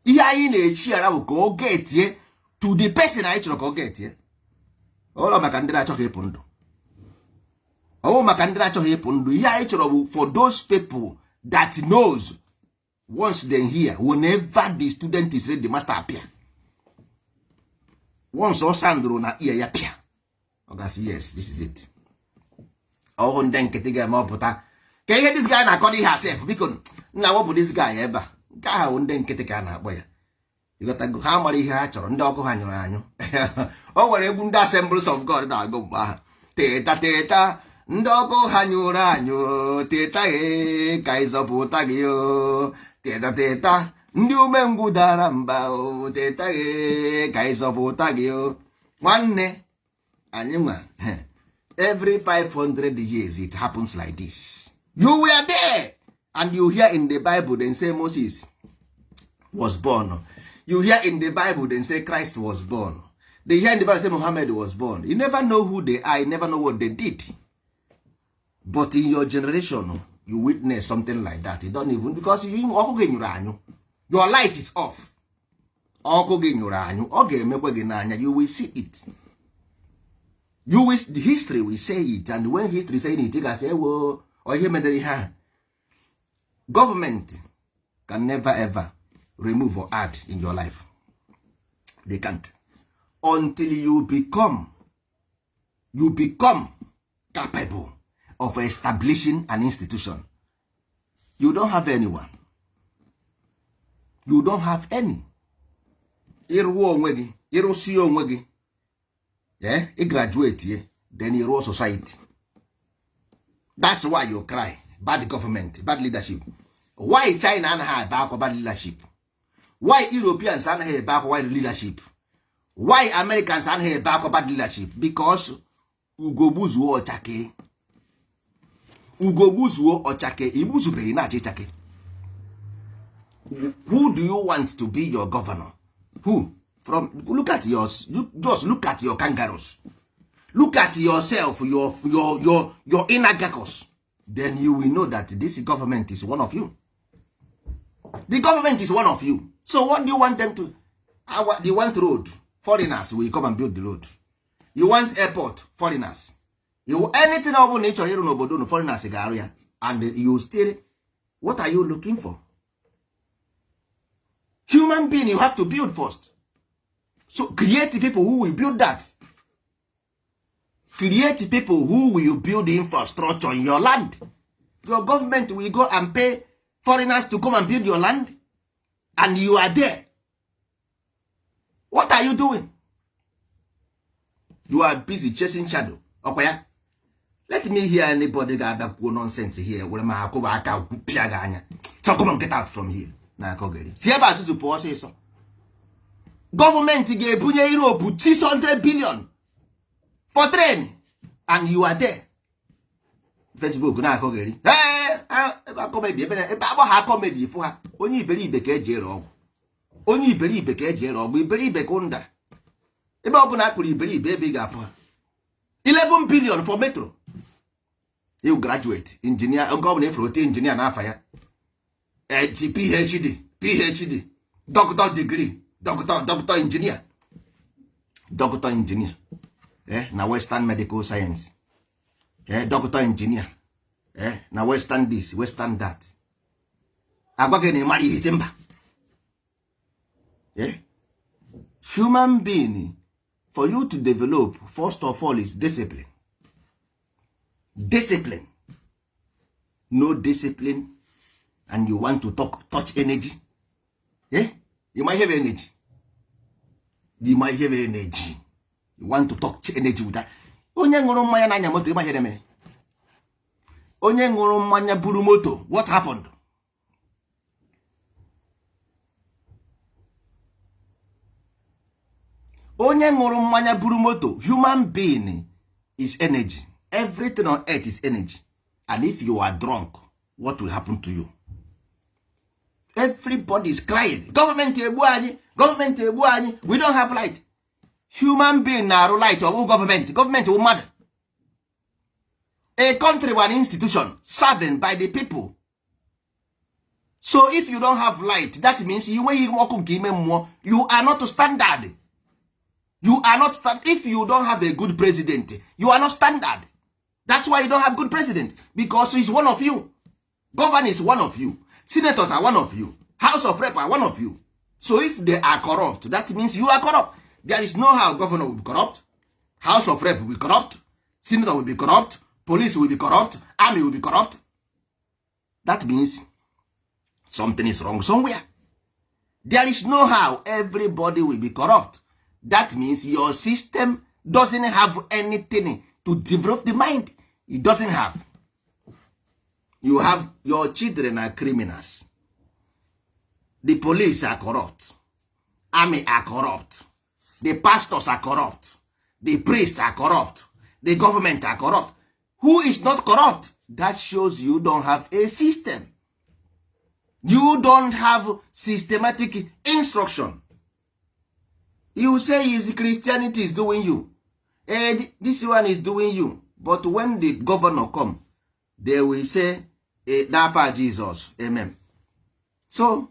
Ihe anyị na-echiara bụ ka o get to the person anyị chọrọ ka o get. Ọrụ maka ndị na-achọghị ịpụ ndụ. Ọrụ maka ndị na-achọghị ịpụ ndụ. Ihe anyị chọrọ bụ for those people that knows once they hear, whenever the student is ready, the master appear. Once ọ sandro na ear ya pia, ọ gasị yes, this is it. Ọhụ ndị nkịtị ga-eme ọpụta ka ihe this guy na-akọ ihe asef, biko nna wepụ this guy ebe a. Nke ahụ ndị nkịtị ka a na-akpọ ya. Ịghọtago, ha mara ihe ha chọrọ, ndị ọkụ ha nyụrụ anyụ. O nwere egwu ndị Assemblies of God na-agụ mgbe ahụ. Teta teta, ndị ọkụ ha nyụrụ anyụ, teta ka ịzọpụta gị o. Teta teta, ndị umengwụ dara mba o, teta ka ịzọpụta gị o. Nwanne anyị nwa, every 500 years it happens like this. You were there and you hear in the Bible then say Moses was born. You hear in the Bible then say Christ was born. They hear in the Bible say Muhammad was born. You never know who they are, you never know what they did. But in your generation, you witness something like that. You don't even, because your light is off. You will see it. You will, the history will say it, and when history say it, you can say, well, or here, government can never ever remove or add in your life. They can't. Until you become capable of establishing an institution. You don't have anyone. You don't have any. Yeah, you graduate, then you rule society. That's why you cry. Bad government, bad leadership. Why China have bad leadership? Why Europeans have bad leadership? Why Americans are here back about leadership? Because ugogbuzuo ọchake. Ugogbuzuo ọchake. Ibuzubeghị na-achị chake. Who do you want to be your governor? Who? Look at yours. Just look at your kangaroos. Look at yourself, your inner geckos. Then you will know that this government is one of you. The government is one of you. So what do you want them to? You want road? Foreigners will come and build the road. You want airport? Foreigners. You anything over nature here no foreigners area, and you still. What are you looking for? Human being, you have to build first. So create people who will build that. Create people who will build the infrastructure in your land. Your government will go and pay foreigners to come and build your land, and you are there. What are you doing? You are busy chasing shadow. Okay? Let me hear anybody that nonsense here. So come on, get out from here. Government gave Europe 600 billion for training, and you are there. Facebook na akogeri. Comedy for her. Only believe ka ejere. Onye iberibe ka eji ere ọgwụ iberibe ka ụnda ebe ọ bụla akpụrụ iberibe ebe ị ga-afụ 11 billion for metro. You graduate engineer, nke ọ bụla efere engineer n'afa ya, PhD, doctor degree, doctor engineer, na Western medical science, doctor engineer, na Western this, Western that. Agwa gị na mara ihe mba. Human being, for you to develop, first of all, is discipline. Discipline. No discipline, and you want to touch energy. You might have energy. You might have energy. You want to touch energy with that. Onye ṅụrụ mmanya n'anya moto, ịma ihe na-eme. Onye ṅụrụ mmanya buru moto, what happened? Onye ṅụrụ mmanya buru moto. Human being is energy. Everything on earth is energy. And if you are drunk, what will happen to you? Everybody is crying. Government egbu anyị. We don't have light. Human being na-arụ light or government. Government will mad. A country or an institution serving by the people. So if you don't have light, that means you are not standard. You are not standard. If you don't have a good president, you are not standard. That's why you don't have good president, because he's one of you. Governor is one of you. Senators are one of you. House of Rep are one of you. So if they are corrupt, that means you are corrupt. There is no how governor will be corrupt. House of Rep will be corrupt. Senator will be corrupt. Police will be corrupt. Army will be corrupt. That means something is wrong somewhere. There is no how everybody will be corrupt. That means your system doesn't have anything to develop the mind. It doesn't have. You have your children are criminals. The police are corrupt. Army are corrupt. The pastors are corrupt. The priests are corrupt. The government are corrupt. Who is not corrupt? That shows you don't have a system. You don't have systematic instruction. You say is Christianity is doing you. This one is doing you. But when the governor come, they will say, Nafa Jesus, amen. So,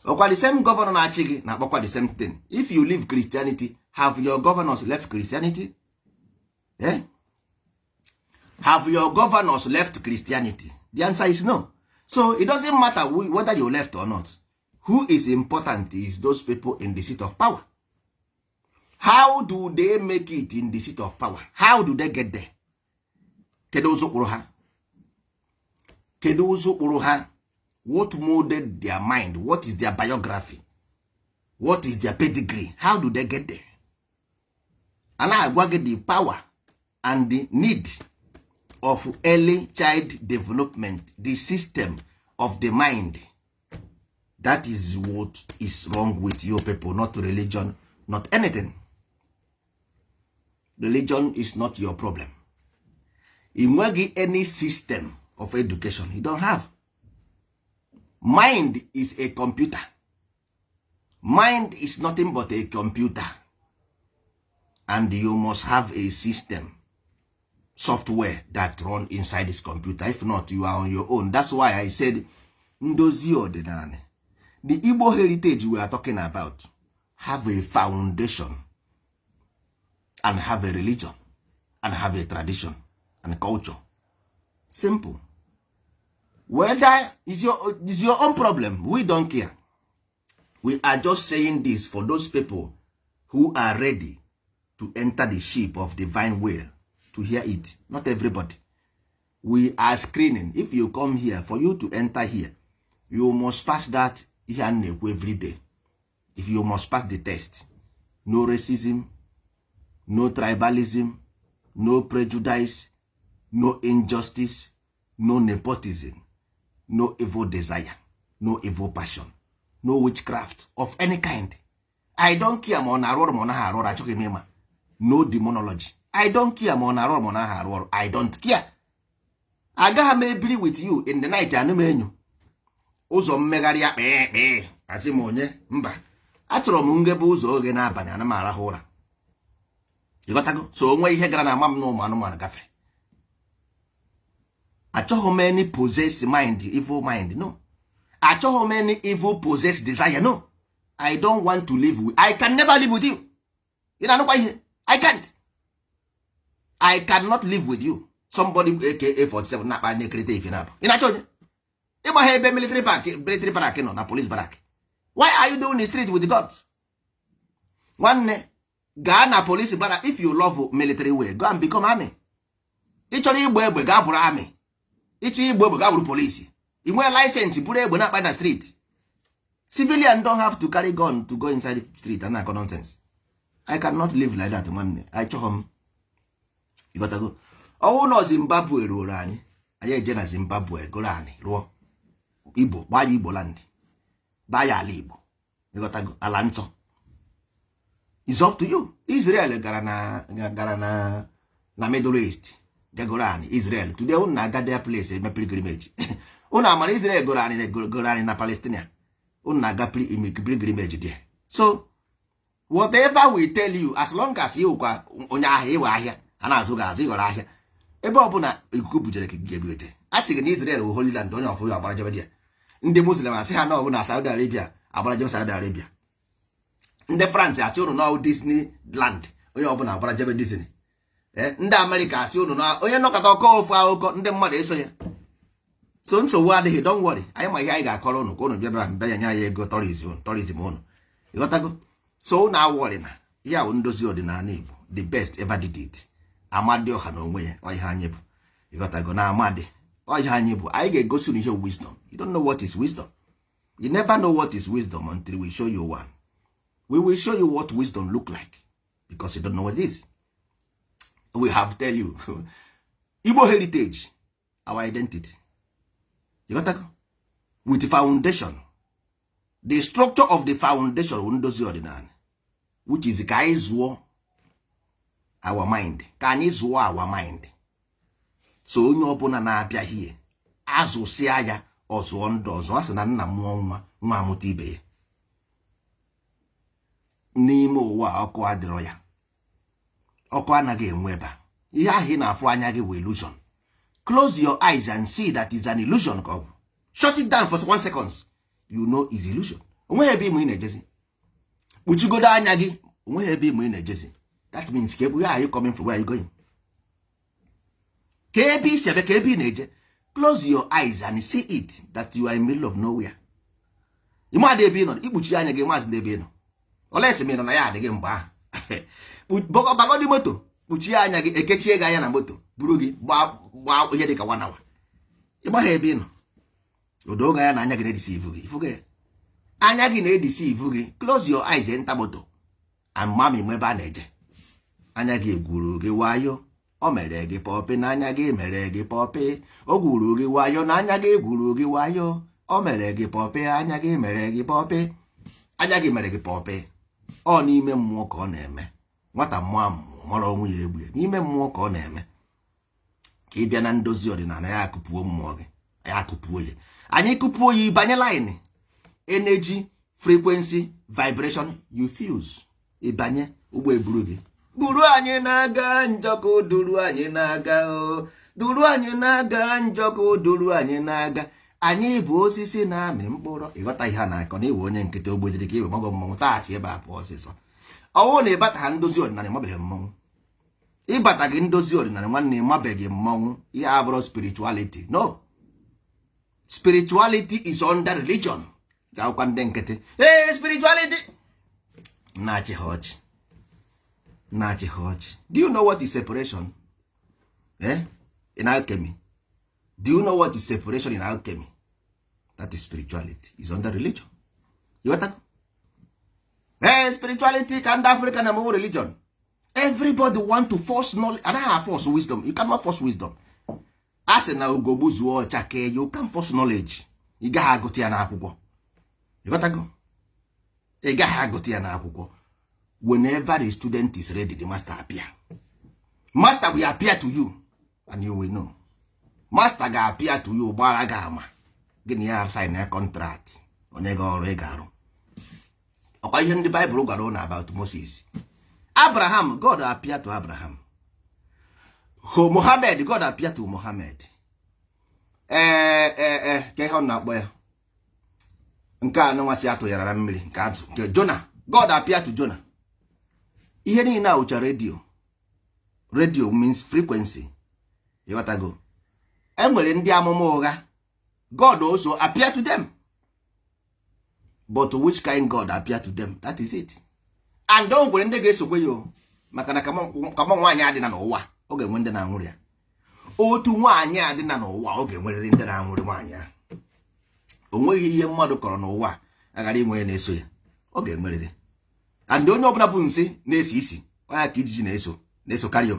the same governor na-achị na the same thing. If you leave Christianity, have your governors left Christianity? Have your governors left Christianity? The answer is no. So it doesn't matter whether you left or not. Who is important is those people in the seat of power. How do they make it in the seat of power? How do they get there? Kedu ụzọ kpụrụ ha? What molded their mind? What is their biography? What is their pedigree? How do they get there? And I get the power and the need of early child development, the system of the mind. That is what is wrong with your people, not religion, not anything. Religion is not your problem. In any system of education, you don't have. Mind is a computer. Mind is nothing but a computer. And you must have a system, software that run inside this computer. If not, you are on your own. That's why I said, ndozi ọdịnala. The Igbo heritage we are talking about have a foundation and have a religion and have a tradition and culture. Simple. Whether is your own problem, we don't care. We are just saying this for those people who are ready to enter the ship of divine will to hear it. Not everybody. We are screening. If you come here, for you to enter here, you must pass that every day. If you must pass the test, no racism, no tribalism, no prejudice, no injustice, no nepotism, no evil desire, no evil passion, no witchcraft of any kind. I don't care no demonology. I don't care I don't care. Agaghị m ebiri with you in the night anụmenyo ụzọ mmegharị ya kpee asị m onye mba achọrọ m ngebe ụzọ oge n'abalị ana m arahụ ụra ịghọtago so onwe ihe gara na ama m na ụmụ anụmanụ gafe achọghị m any possess mind, evil mind, no. Achọghị m any evil possess desire, no. I don't want to live with, I can never live with you. You know why? I can't. I cannot live with you. Somebody AK-47 na pa nekrete if na. Ina choje. Ibo hebe military park no na police barrack. Why are you doing the street with the guns? One ga na police barrack. If you love military way, go and become army. Ichoro igbo egbe ga bụrụ army. Ichi igbo egbe ga bụrụ police. I nwere license bụrụ egbe na pa na street. Civilian don't have to carry gun to go inside the street and that nonsense. I cannot live like that, man. I chọ him. You got to go. Oh no, Zimbabwe ruo anyị. Anyị eje na Zimbabwe goro anyị ruo Igbo, gbaa Igbo land. Baa ya ala Igbo. You got to go. Ala nsọ. It's up to you. Israel gara na Middle East. Goro anyị Israel. Today unu na-aga their place eme pilgrimage. Unu amara Israel goro anyị na Palestine. Unu na-aga pilgrimage there. So whatever we tell you, as long as you kwa onye ahịa iwe ahịa a na-azụ ga-azụ ịghọrọ ahịa ebe ọbụla ikuku bujere ka ga-ebuete a sị gị na Israel bụ Holy Land onye ọfụ ya agbara jebe dia ndị Muslim asị ha na ọ bụ na Saudi Arabia agbara jebe Saudi Arabia ndị France asị unu na Disneyland onye ọbụla agbara jebe Disney ndị America asị unu na onye nọkọta ọkọ ofu akụkọ ndị mmadụ eso ya so nsogbu adịghị, don't worry, anyị ma ihe anyị ga-akọrọ unu ka unu bịa mbe ya nye anyị ego tourism unu ịghọtago. So now worry na ya bụ ndozi ọdịnala Igbo the best ever did it. Amadioha na onwe ya ihe anyị bụ ịghọtago na amadi ihe anyị bụ anyị ga-egosi unu ihe wisdom. You don't know what is wisdom. You never know what is wisdom until we show you one. We will show you what wisdom look like because you don't know what it is. We have tell you Igbo heritage, our identity. You got with the foundation, the structure of the foundation ndozi ọdịnala, which is ka anyị zụọ our mind, ka anyị zụọ our mind. So onye ọbụla na-abịa hie azụsịa ya ọzụọ ndị ọzọ. Asị na nna mụọ nwa amụta ibe ya. N'ime ụwa ọkụ adịrọ ya, ọkụ anaghị enwe ebe a. Ihe ahụ ị na-afụ anya gị bụ illusion. Close your eyes and see that is an illusion. Shut it down for 1 second. You know it's illusion. Onwe ebe ime ị na-ejezi. Kpuchigodo anya gị, onwe ebe ime ị na-ejezi. That means where are you coming from? Where are you going? Ka ebe isi ebe ka ebe ị na-eje. Close your eyes and see it that you are in the middle of nowhere. Ịma dị ebe ị nọ, ikpuchi anya gị maazị n'ebe ị nọ. Ole esi m ị nọ na ya adịghị mgbe ahụ. Bagodi moto, kpuchie anya gị, ekechie gị anya na moto, buru gị gbaa ihe dịka 1 hour. Ịgba ha ebe ị nọ. Odoga ya na anya gị na-edeceive gị. Ifu gị. Anya gị na-edeceive gị. Close your eyes, enter moto. And mami nwebe a na-eje. Anya gị gwuru gị wayo. O mere gị pọpị na anya gị mere gị pọpị. O gwuru gị wayo na anya gị gwuru gị wayo. O mere gị pọpị, anya gị mere gị pọpị. Anya gị mere gị pọpị. ọ n'ime mmụọ ka ọ na-eme. Nwata mmụọ mara onwe ya egbu ya, n'ime mmụọ ka ọ na-eme. Ka ị bịa na ndozi ọdịnala ya akụpuo mmụọ gị, ya akụpuo ya. Anyị kụpuo ya ịbanye line energy frequency vibration you fuse, ịbanye ụgbọ eburu gị. Buru anyị na-aga njọkọ, duru anyị na-aga o, duru anyị na-aga njọkọ, duru anyị na-aga. Anyị bụ osisi na-amị mkpụrụ. Ịghọta ihe a na-akọ na iwe onye nkịtị ogbediri ka iwe mago mmọnwụ taghachi ebe a pụọ ọsịsọ. Ọwụ na ịbata ha ndozi ọdịnala ịmabeghị mmọnwụ. Ịbata gị ndozi ọdịnala nwanne ịmabeghị mmọnwwụ. Ihe abụrụ spirituality. No, spirituality is under religion. Ga-akwụkwa ndị nkịtị spirituality na-achị ha ọchị, na-achị ha ọchị. Do you know what is separation in alchemy? Do you know what is separation in alchemy? That is spirituality. It's under religion. You want that? Spirituality can African na more religion. Everybody want to force knowledge. And I have force wisdom. You cannot force wisdom. As na ugobuzuo chake, you can force knowledge. You gaghị agụta ya n'akwụkwọ. You got to go. You gaghị agụta ya n'akwụkwọ. Whenever the student is ready, the master appear. Master will appear to you, and you will know. Master ga appear to you, gbara ga ama. Gịnị ya sign a contract. Onye ga ọrụ ị ga-arụ. Ọkwa ihe ndị Bible gwara ụnụ about Moses. Abraham, God appeared to Abraham. Muhammad, God appeared to Muhammad. Ka ihe ọ na-akpọ ya. Nke a nwa atụ yara na mmiri nke azụ. Nke Jonah, God appeared to Jonah. Ihe niile a ụcha radio. Radio means frequency. You got to go. Enwere ndị amụma ụgha. God also appeared to them. But which kind God appeared to them? That is it. And don't go ndị ga-esokwe ya maka na kama nwaanyị adị na n'ụwa ọ ga-enwe ndị na-anwụrụ ya. Otu nwaanyị adị na n'ụwa ọ ga-enwerịrị ndị na-anwụrụ nwaanyị ahụ. O nweghị ihe mmadụ kọrọ n'ụwa aghara inwe na-eso ya. Ọ ga-enwerịrị. And onye ọbụla bụ nsị na-esi isi onye ka ijiji na-esokarị ya.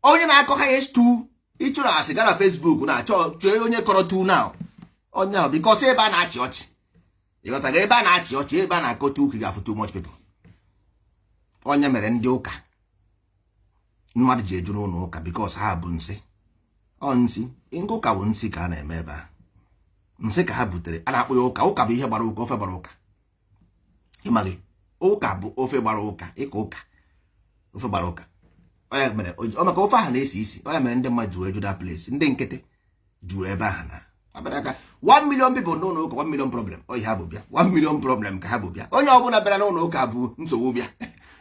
Onye na-akọ ha estu ịchụrụ asị gara Facebook na-achọ onye kọrọ tu now. Onye ahụ because ebe a na-achị ọchị. Ịghọtaga ebe a na-achị ọchị, ebe a na-akọ tu ga-afụ too much people. Onye mere ndị ụka mmadụ ji ejuru ụlọ ụka because ha bụ nsị. Ọ nsị nke ụka bụ nsị ka a na-eme ebe a. Nsị ka ha butere a na-akpọ ya ụka. Ụka bụ ihe gbara ụka, ofe gbara ụka. Ịmaghị ụka bụ ofe gbara ụka, ịka ụka ofe gbara ụka. Onye mere ọ maka ofe ahụ na-esi isi. Onye mere ndị mmadụ juru eju that place. Ndị nkịtị juru ebe ahụ na abịara aka 1 million people n'ụlọ ụka, 1 million problem. Oyi ha bụ bịa 1 million problem ka ha bụ bịa. Onye ọbụla bịara n'ụlọ ụka bụ nsogbu bịa.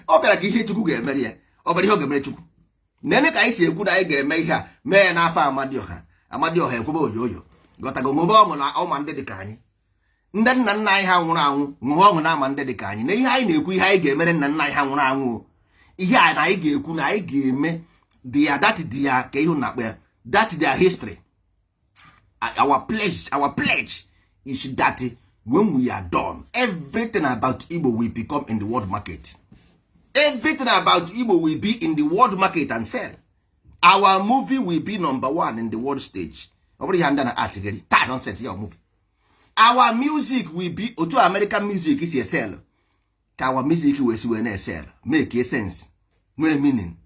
Ọ bịara ka ihe Chukwu ga-emere ya. Ọ bịara ihe ọ ga-emere Chukwu. Nene ka anyị si ekwu na anyị ga-eme ihe a mee n'afọ Amadioha. Amadioha ekwebe oyoyo. Gọtago mụba ọṅụ na ọma ndị dị ka anyị. Ndị nna nna anyị ha nwụrụ anwụ mụba ọṅụ na ama ndị dị ka anyị. Na ihe anyị na-ekwu ihe anyị ga-emere nna nna anyị ha nwụrụ anwụ. Ihe a na anyị ga-ekwu na anyị ga-eme dia ka ihu na-akpọ ya. That their history. Our pledge is that when we are done, everything about Igbo will become in the world market. Everything about Igbo will be in the world market and sell. Our movie will be #1 in the world stage. Our music will be otu American music is a sell. Our music will sell. Make a sense. No meaning.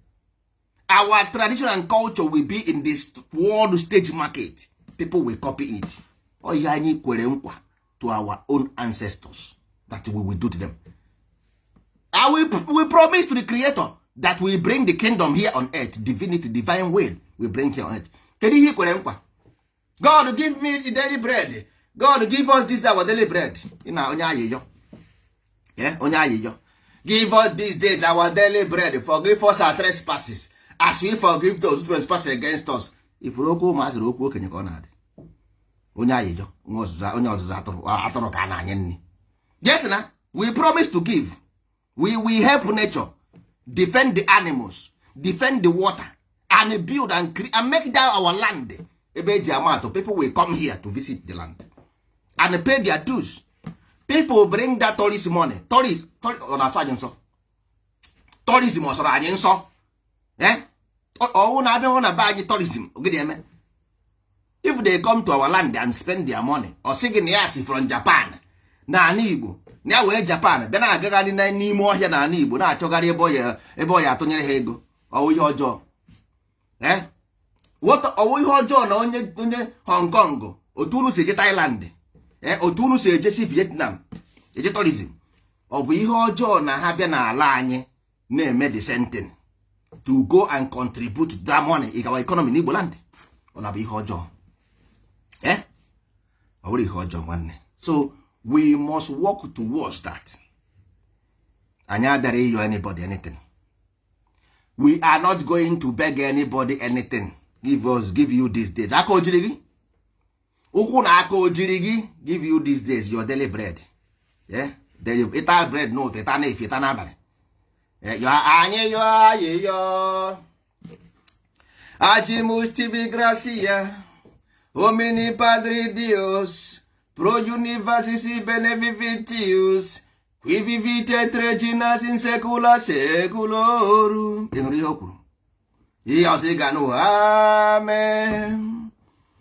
Our tradition and culture will be in this world stage market. People will copy it. Oh, yani kwere nkwa to our own ancestors that we will do to them. We promise to the Creator that we bring the kingdom here on earth, divinity, divine will, we bring here on earth. Kedu ihe kwere nkwa? God give me the daily bread. God give us this our daily bread. Ina onye ayiyo. Onye ayiyo. Give us these days our daily bread. Forgive us our trespasses as we forgive those who trespass against us. If okwu maazị okwu okenye ka ọ na-adị. Onye ayiyo, onye ọzụzụ atụrụ ka na anya nni. Yes na, we promise to give. We help nature, defend the animals, defend the water, and build and make that our land. People will come here to visit the land and pay their dues. People bring that tourist money. Tourism ọsọrọ anyị nsọ. Ọwụ na-abịa hụ na be anyị tourism. If they come to our land and spend their money, or sing in the from Japan, n'ala Igbo na ya wee Japan bịa na-agagharị n'ime ọhịa n'ala Igbo na-achọgharị ebe ọ ya atụnyere ha ego ọwụ ihe ọjọọ ọwụ ihe ọjọọ na onye Hong Kong otu unu si eje Thailand otu unu si eje si Vietnam eje tourism ọ bụ ihe ọjọọ na ha bịa n'ala anyị na-eme the same thing to go and contribute to that money in our economy n'Igbo land? Ọ na-abụ ihe ọjọọ ọ bụrụ ihe ọjọọ nwanne. So we must work towards that. Anyị abịara ịyọ anybody anything. We are not going to beg anybody anything. Give you these days. Aka ojiri gị ụkwụ na aka ojiri gị give you these days your daily bread. Ịta bread n'ụtụ ịta na efi ịta n'abalị. Anyị yọ anyị yọ Ajimustibi gracia Homini Padre Dios pro universis benevivitius qui vivite treginas in secula seculorum. Ịnụrụ ihe o kwuru? Ihe ọzọ ị ga nụ amen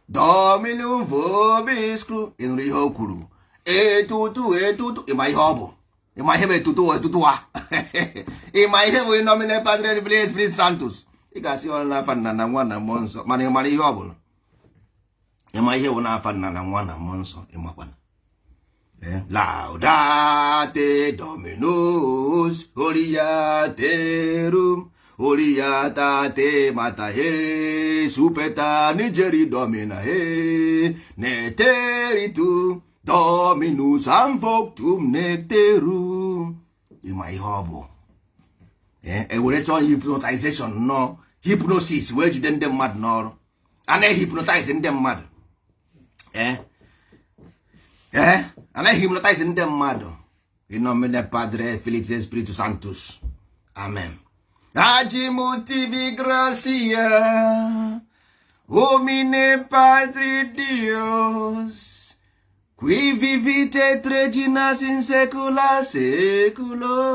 Dominum vobiscru. Ịnụrụ ihe o kwuru? Etutu ịma ihe ọ bụ? Ịma ihe bụ etutu a? Ịma ihe bụ nomine Padre Filius Spiritus Sanctus? Ị ga-asị ọ na-afa nna na nwa na mmụọ nsọ, mana ị mara ihe ọ bụla. Ịma ihe bụ na-afa nna na nwa na mmụọ nsọ ịmakwana. Laudate Dominus Oriaterum Oriatate Matae Supeta Nigeri Domina Neteritu Dominus Amvoctum Necterum. Ịma ihe ọ bụ? Ewere chọọ hypnotization nọ hypnosis wee jide ndị mmadụ n'ọrụ a na-hypnotize ndị mmadụ a na-hypnotize ndị mmadụ in nomine Padre Filius Spiritus Sanctus amen. Agimuti gracia Homine Padre Dios qui vivite treginas in secula seculorum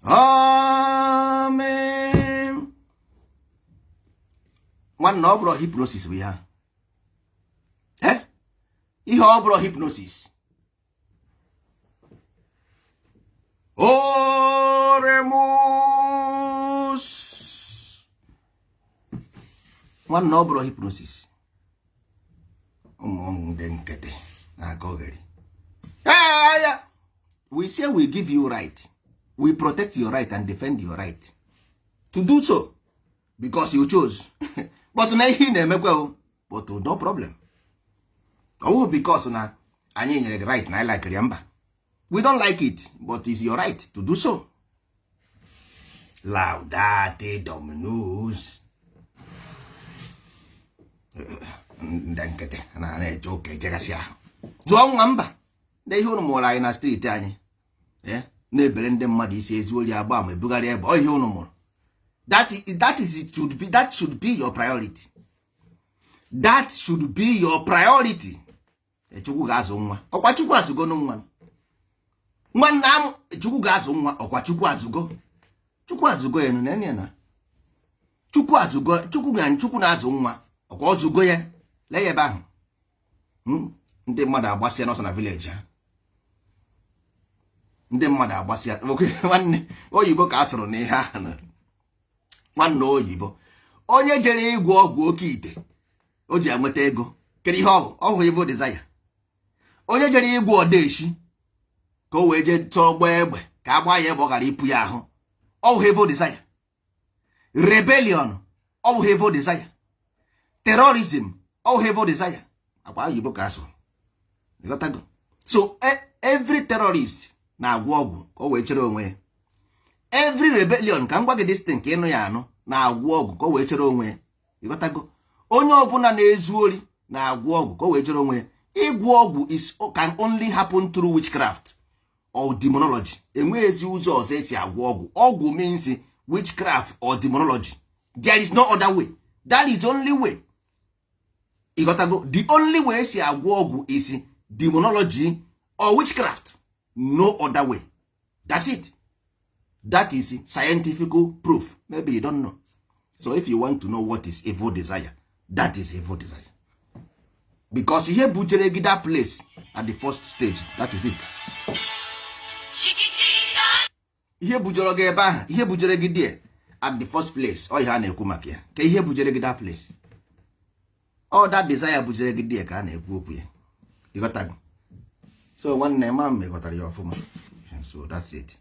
amen. Nwanne ọ bụrụ hypnosis bụ ya ihe ọ bụrụ hypnosis. Oremus nwanne ọ bụrụ hypnosis. Ụmụ ndị nkịtị na-aga oghere. We say we give you right. We protect your right and defend your right to do so because you chose. But na ihe na-emekwa but no problem. Oh, because na anyị nyere right na I like mba. We don't like it, but it's your right to do so. Laudate Dominus. Ndị nkịtị na-eje ụka ejegasị ahụ zụọ nwa mba ndị ihe ụnụ mụrụ anyị na steeti anyị na-ebere ndị mmadụ isi ezu ori agba ma ebugharị ebe ọ ihe ụnụ mụrụ. That should be your priority. That should be your priority. Chukwu ga-azụ nwa ọkwa Chukwu azụgo nwa nwanna m. Chukwu ga-azụ nwa ọkwa Chukwu azụgo. Chukwu azụgo ya nene na Chukwu azụgo. Chukwu na-azụ nwa ọkwa ọzụgo ya lee ya ebe ahụ. Ndị mmadụ agbasịa n'ọsọ na village ha. Ndị mmadụ agbasịa nwanne oyibo ka a sụrụ n'ihe ahụ. Nwanne oyibo onye jere ịgwọ ọgwụ oke ite o ji enweta ego kedu ihe ọhụ Igbo desire. Onye jere ịgwọ odeshi ka o wee jee tọrọ gbaa egbe ka a gbaa ya egbe ọ ghara ịpụ ya ahụ ọhụ Igbo desire. Rebellion ọhụ Igbo desire. Terrorism ọhụ Igbo desire. Akwa oyibo ka asụ. So every terrorist na-agwọ ọgwụ ka o wee chere onwe ya. Every rebellion ka m gwa gị this thing ka ịnụ ya anụ na-agwọ ọgwụ ka o wee chere onwe ya. Ịghọtago? Onye ọbụla na-ezu ori na-agwọ ọgwụ ka o wee chere onwe ya. Ịgwọ ọgwụ can only happen through witchcraft or demonology. Enweghịzi ụzọ ọzọ esi agwọ ọgwụ. Ọgwụ means witchcraft or demonology. There is no other way. That is only way. Ịghọtago? The only way esi agwọ ọgwụ is demonology or witchcraft. No other way. That's it. That is scientific proof. Maybe you don't know. So if you want to know what is evil desire, that is evil desire. because ihe bujere gị that place at the first stage, that is it. Ihe bujere gị ebe ahụ, ihe bujere gị there at the first place, ọ ihe a na-ekwu maka ya. Ka ihe bujere gị that place, all that desire bujere gị there ka a na-ekwu okwu ya. Ịghọtago? So nwanne ma m ghọtara ya ọfụma. So that's it.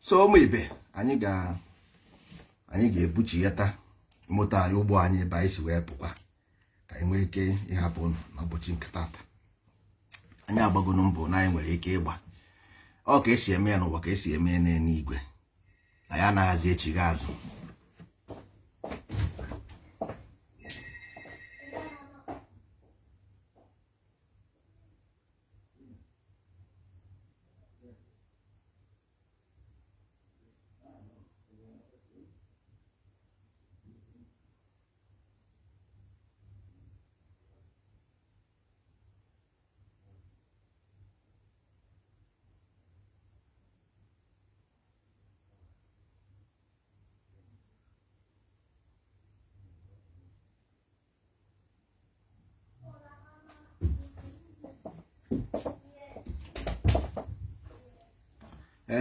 So ụmụ ibe, anyị ga-ebuchi ya taa moto anyị, ụgbọ anyị ebe anyị si wee pụkwa, ka anyị nwee ike ịhapụ n'ụbọchị nke taata. Anyị agbagonu mbụ na anyị nwere ike ịgba, ọ ka esi eme ya n'ụwa, ka esi eme ya n'eluigwe. Anyị anaghịzi echighị azụ.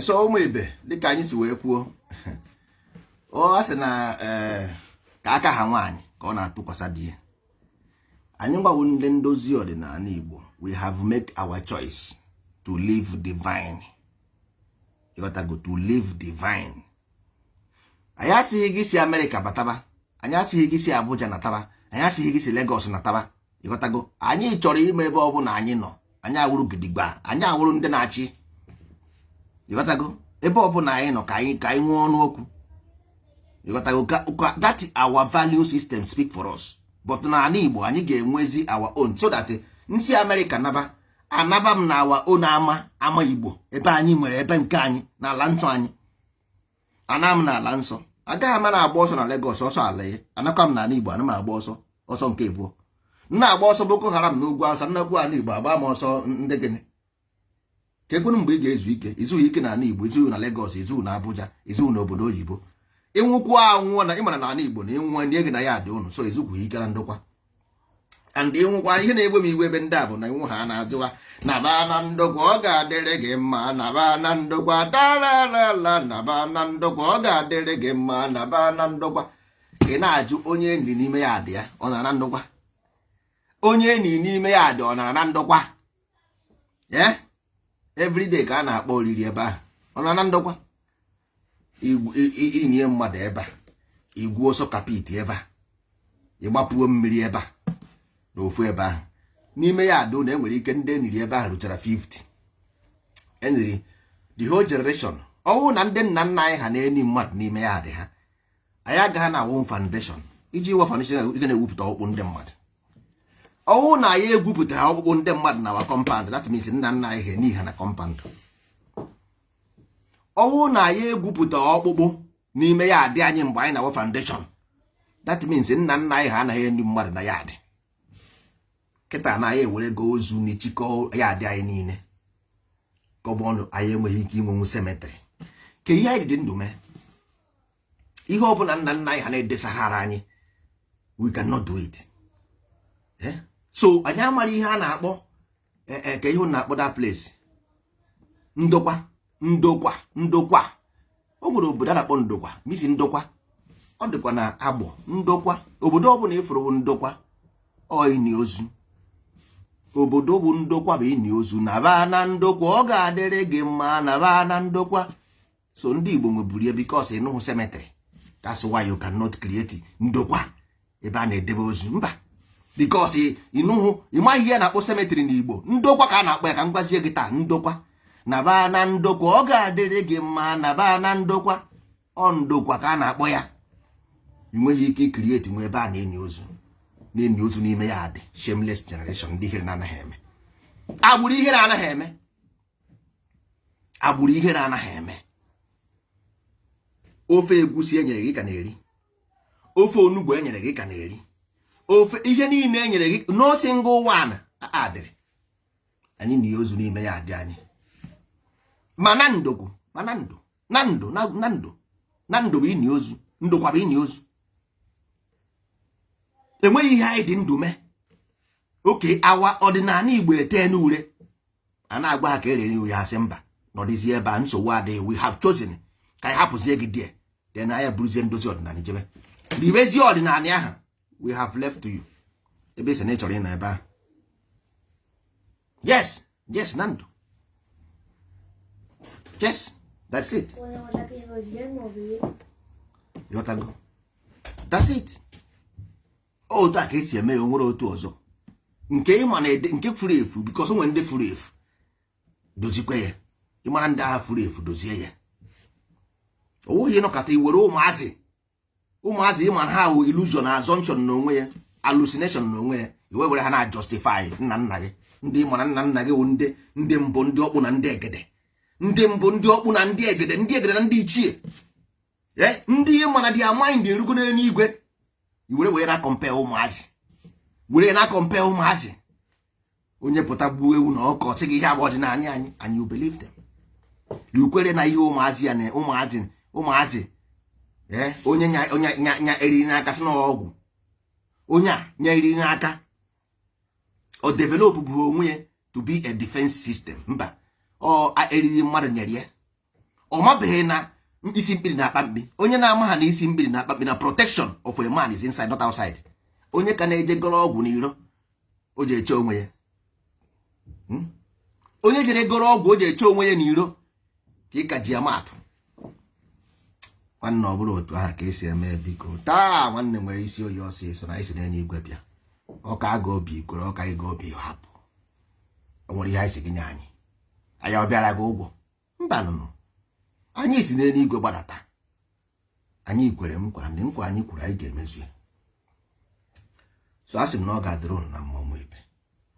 So ụmụ ibe, dịka anyị si wee kwuo, ọ sị na ka aka ha nwaanyị ka ọ na-atụkwasị di ya. Anyị gbawu ndị ndozi ọdịnala Igbo, we have make our choice to live divine. You got to go to live divine. Anyị asịghị gị si America bataba, anyị asịghị gị si Abuja nataba, anyị asịghị gị si Lagos nataba. You got to go. Anyị chọrọ ime ebe ọ bụ na anyị nọ, anyị awụrụ gidigba, anyị awụrụ ndị na-achị. Ịghọtago? Ebe ọ bụla anyị nọ ka anyị nwee ọnụ okwu. Ịghọtago? That our value system speak for us. But na ala Igbo anyị ga-enwezi our own, so that nsi America anaba m na our own ama Igbo, ebe anyị nwere ebe nke anyị na ala nsọ anyị. Ana m na ala nsọ, agaghị m na-agba ọsọ na Lagos ọsọ ala ya, anakwa m na ala Igbo ana m agba ọsọ nke ebuo. Nna agba ọsọ Boko Haram na ugwu Awụsa, nnakwu ala Igbo agba m ọsọ ndị gịnị. Kekwenu mgbe ị ga-ezu ike, izughị ike na ala Igbo, izughị na Lagos, izughị na Abuja, izughị na obodo oyibo. Ịnwụkwu anwụọ na ịmara na ala Igbo na ịnwụọ nye gị na ya dị ụnụ, so izughị ike na ndokwa. And ịnwụkwa ihe na-egbe m iwe ebe ndị a bụ na ịnwụ ha na-ajụwa na ba na ndokwa ọ ga-adịrị gị mma, na ba na ndokwa dararala, na ba na ndokwa ọ ga-adịrị gị mma, na ba na ndokwa. Ị na-ajụ onye enyi n'ime ya dị ya, ọ nara na ndokwa? Onye enyi n'ime ya dị ọ nara na ndokwa? Yeah? Everyday ka a na-akpọ oriri ebe ahụ, ọ na ndokwa? Inye mmadụ ebe a, igwu ọsọ kapiti ebe a, ịgbapuo mmiri ebe a n'ofu ebe ahụ. N'ime ya adụ na enwere ike ndị eniri ebe ahụ rụchara 50. Eniri the whole generation. Ọwụ na ndị nna nna anyị ha na-eni mmadụ n'ime ya adị ha, anyị agaghị na awụ foundation iji iwe foundation ị na-ewupụta ọkpụkpụ ndị mmadụ. Ọwụ na anyị egwupụta ha ọkpụkpụ ndị mmadụ na wa compound, that means nna nna anyị ha n'ihe na compound. Ọwụ na anyị egwupụta ọkpụkpụ n'ime ya adị anyị mgbe anyị na wa foundation, that means nna nna anyị ha anaghị eni mmadụ na ya adị. Kịta na anyị ewere go ozu n'echikọ ya adị anyị niile, ka ọ bụ ọnụ anyị enweghị ike inwenwu cemetery. Ka ihe anyị dị ndụ mee, ihe ọ bụla nna nna anyị ha na-edesahara anyị, we cannot do it. So anyị amara ihe a na-akpọ ka ihe na-akpọ that place ndokwa. O nwere obodo a na-akpọ ndokwa, misi ndokwa, ọ dịkwa na agbọ ndokwa. Obodo ọ bụla ịfụrụ ndokwa ọ ini ozu, obodo bụ ndokwa bụ ini ozu. Na ba na ndokwa ọ ga-adịrị gị mma, na ba na ndokwa. So ndị Igbo nweburu ya because ịnụhụ cemetery, that's why you cannot create ndokwa ebe a na-edebe ozu, mba. Because ịnụhụ ịmaghị ihe na-akpọ cemetery n'Igbo, ndokwa ka a na-akpọ ya. Ka m gwazie gị taa, ndokwa. Na ba na ndokwa ọ ga-adịrị gị mma, na ba na ndokwa, ọ ndokwa ka a na-akpọ ya. Ị nweghị ike create nwe ebe a na-eni ozu n'ime ya adị. Shameless generation, ndị ihere na-anaghị eme, agbụrụ ihere anaghị eme, agbụrụ ihere anaghị eme. Ofe egusi enyere gị ka na-eri, ofe onugbu enyere gị ka na-eri, ofe ihe niile enyere gị, no single one adịrị. Anyị na ozu n'ime ya adị anyị. Ma na ndogwu, ma na ndụ bụ ini ozu, ndokwa bụ ini ozu. Enweghị ihe anyị dị ndụ mee. oke awa ọdịnala Igbo ete n'ure a na-agwa ha ka erere uwe ha sị mba nọdịzie ebe a nsogbu adịghị we have chosen ka anyị hapụzie gị die then anyị buruzie ndozi ọdịnala jebe ribezie ọdịnala ahụ we have left to you ebe isi na ị chọrọ ịnọ ebe ahụ yes na ndụ yes that's it yotago that's it otu a ka esi eme ya nwere otu ọzọ nke ịma na nke furu efu because o nwere ndị furu efu dozikwe ya ịmara ndị agha furu efu dozie ya onweghị ịnọkọta iwere ụmụazị ịma ha wụ illusion assumption n'onwe ya hallucination n'onwe ya iwe were ha na justify nna gị ndị ịmara nna gị wụ ndị mbụ ndị ọkpụ na ndị egede ndị mbụ ndị ọkpụ na ndị egede na ndị ichie ndị ịmana dị amaghị ndị erugo n'eluigwe were na compare ụmụazị onye pụta gbuo ewu na ọkọ sị gị ihe abụọ dị n'anya anyị you believe them you kwere na ihe ụmụazị ya na ụmụazị onye nya eriri n'aka sị na ọgwụ onye a nya eriri n'aka o develop bụ onwe ya to be a defense system mba ọ eriri mmadụ nyere ya ọ mabeghị na isi mkpiri na-akpa mkpi onye na-ama ha na isi mkpiri na-akpa mkpi na protection of a man is inside not outside onye ka na-eje gọrọ ọgwụ n'iro o ji eche onwe ya onye jere gọrọ ọgwụ o ji eche onwe ya n'iro ka ị ka ji amatụ nwanne ọ bụrụ otu aha ka esi eme biko taa nwanne nwere isi oyi ọsịsọ na isi n'enye igwe bịa ọka aga obi ikwere ọka ịga obi hapụ o nwere ihe anyị si gị nye anyị ọ bịara gị ụgwọ mba nụnụ anyị si n'enye igwe gbadata anyị kwere nkwa ndị nkwa anyị kwuru anyị ga-emezu ya so a sị m na ọ ga-adịrị unu na mma ụmụ ibe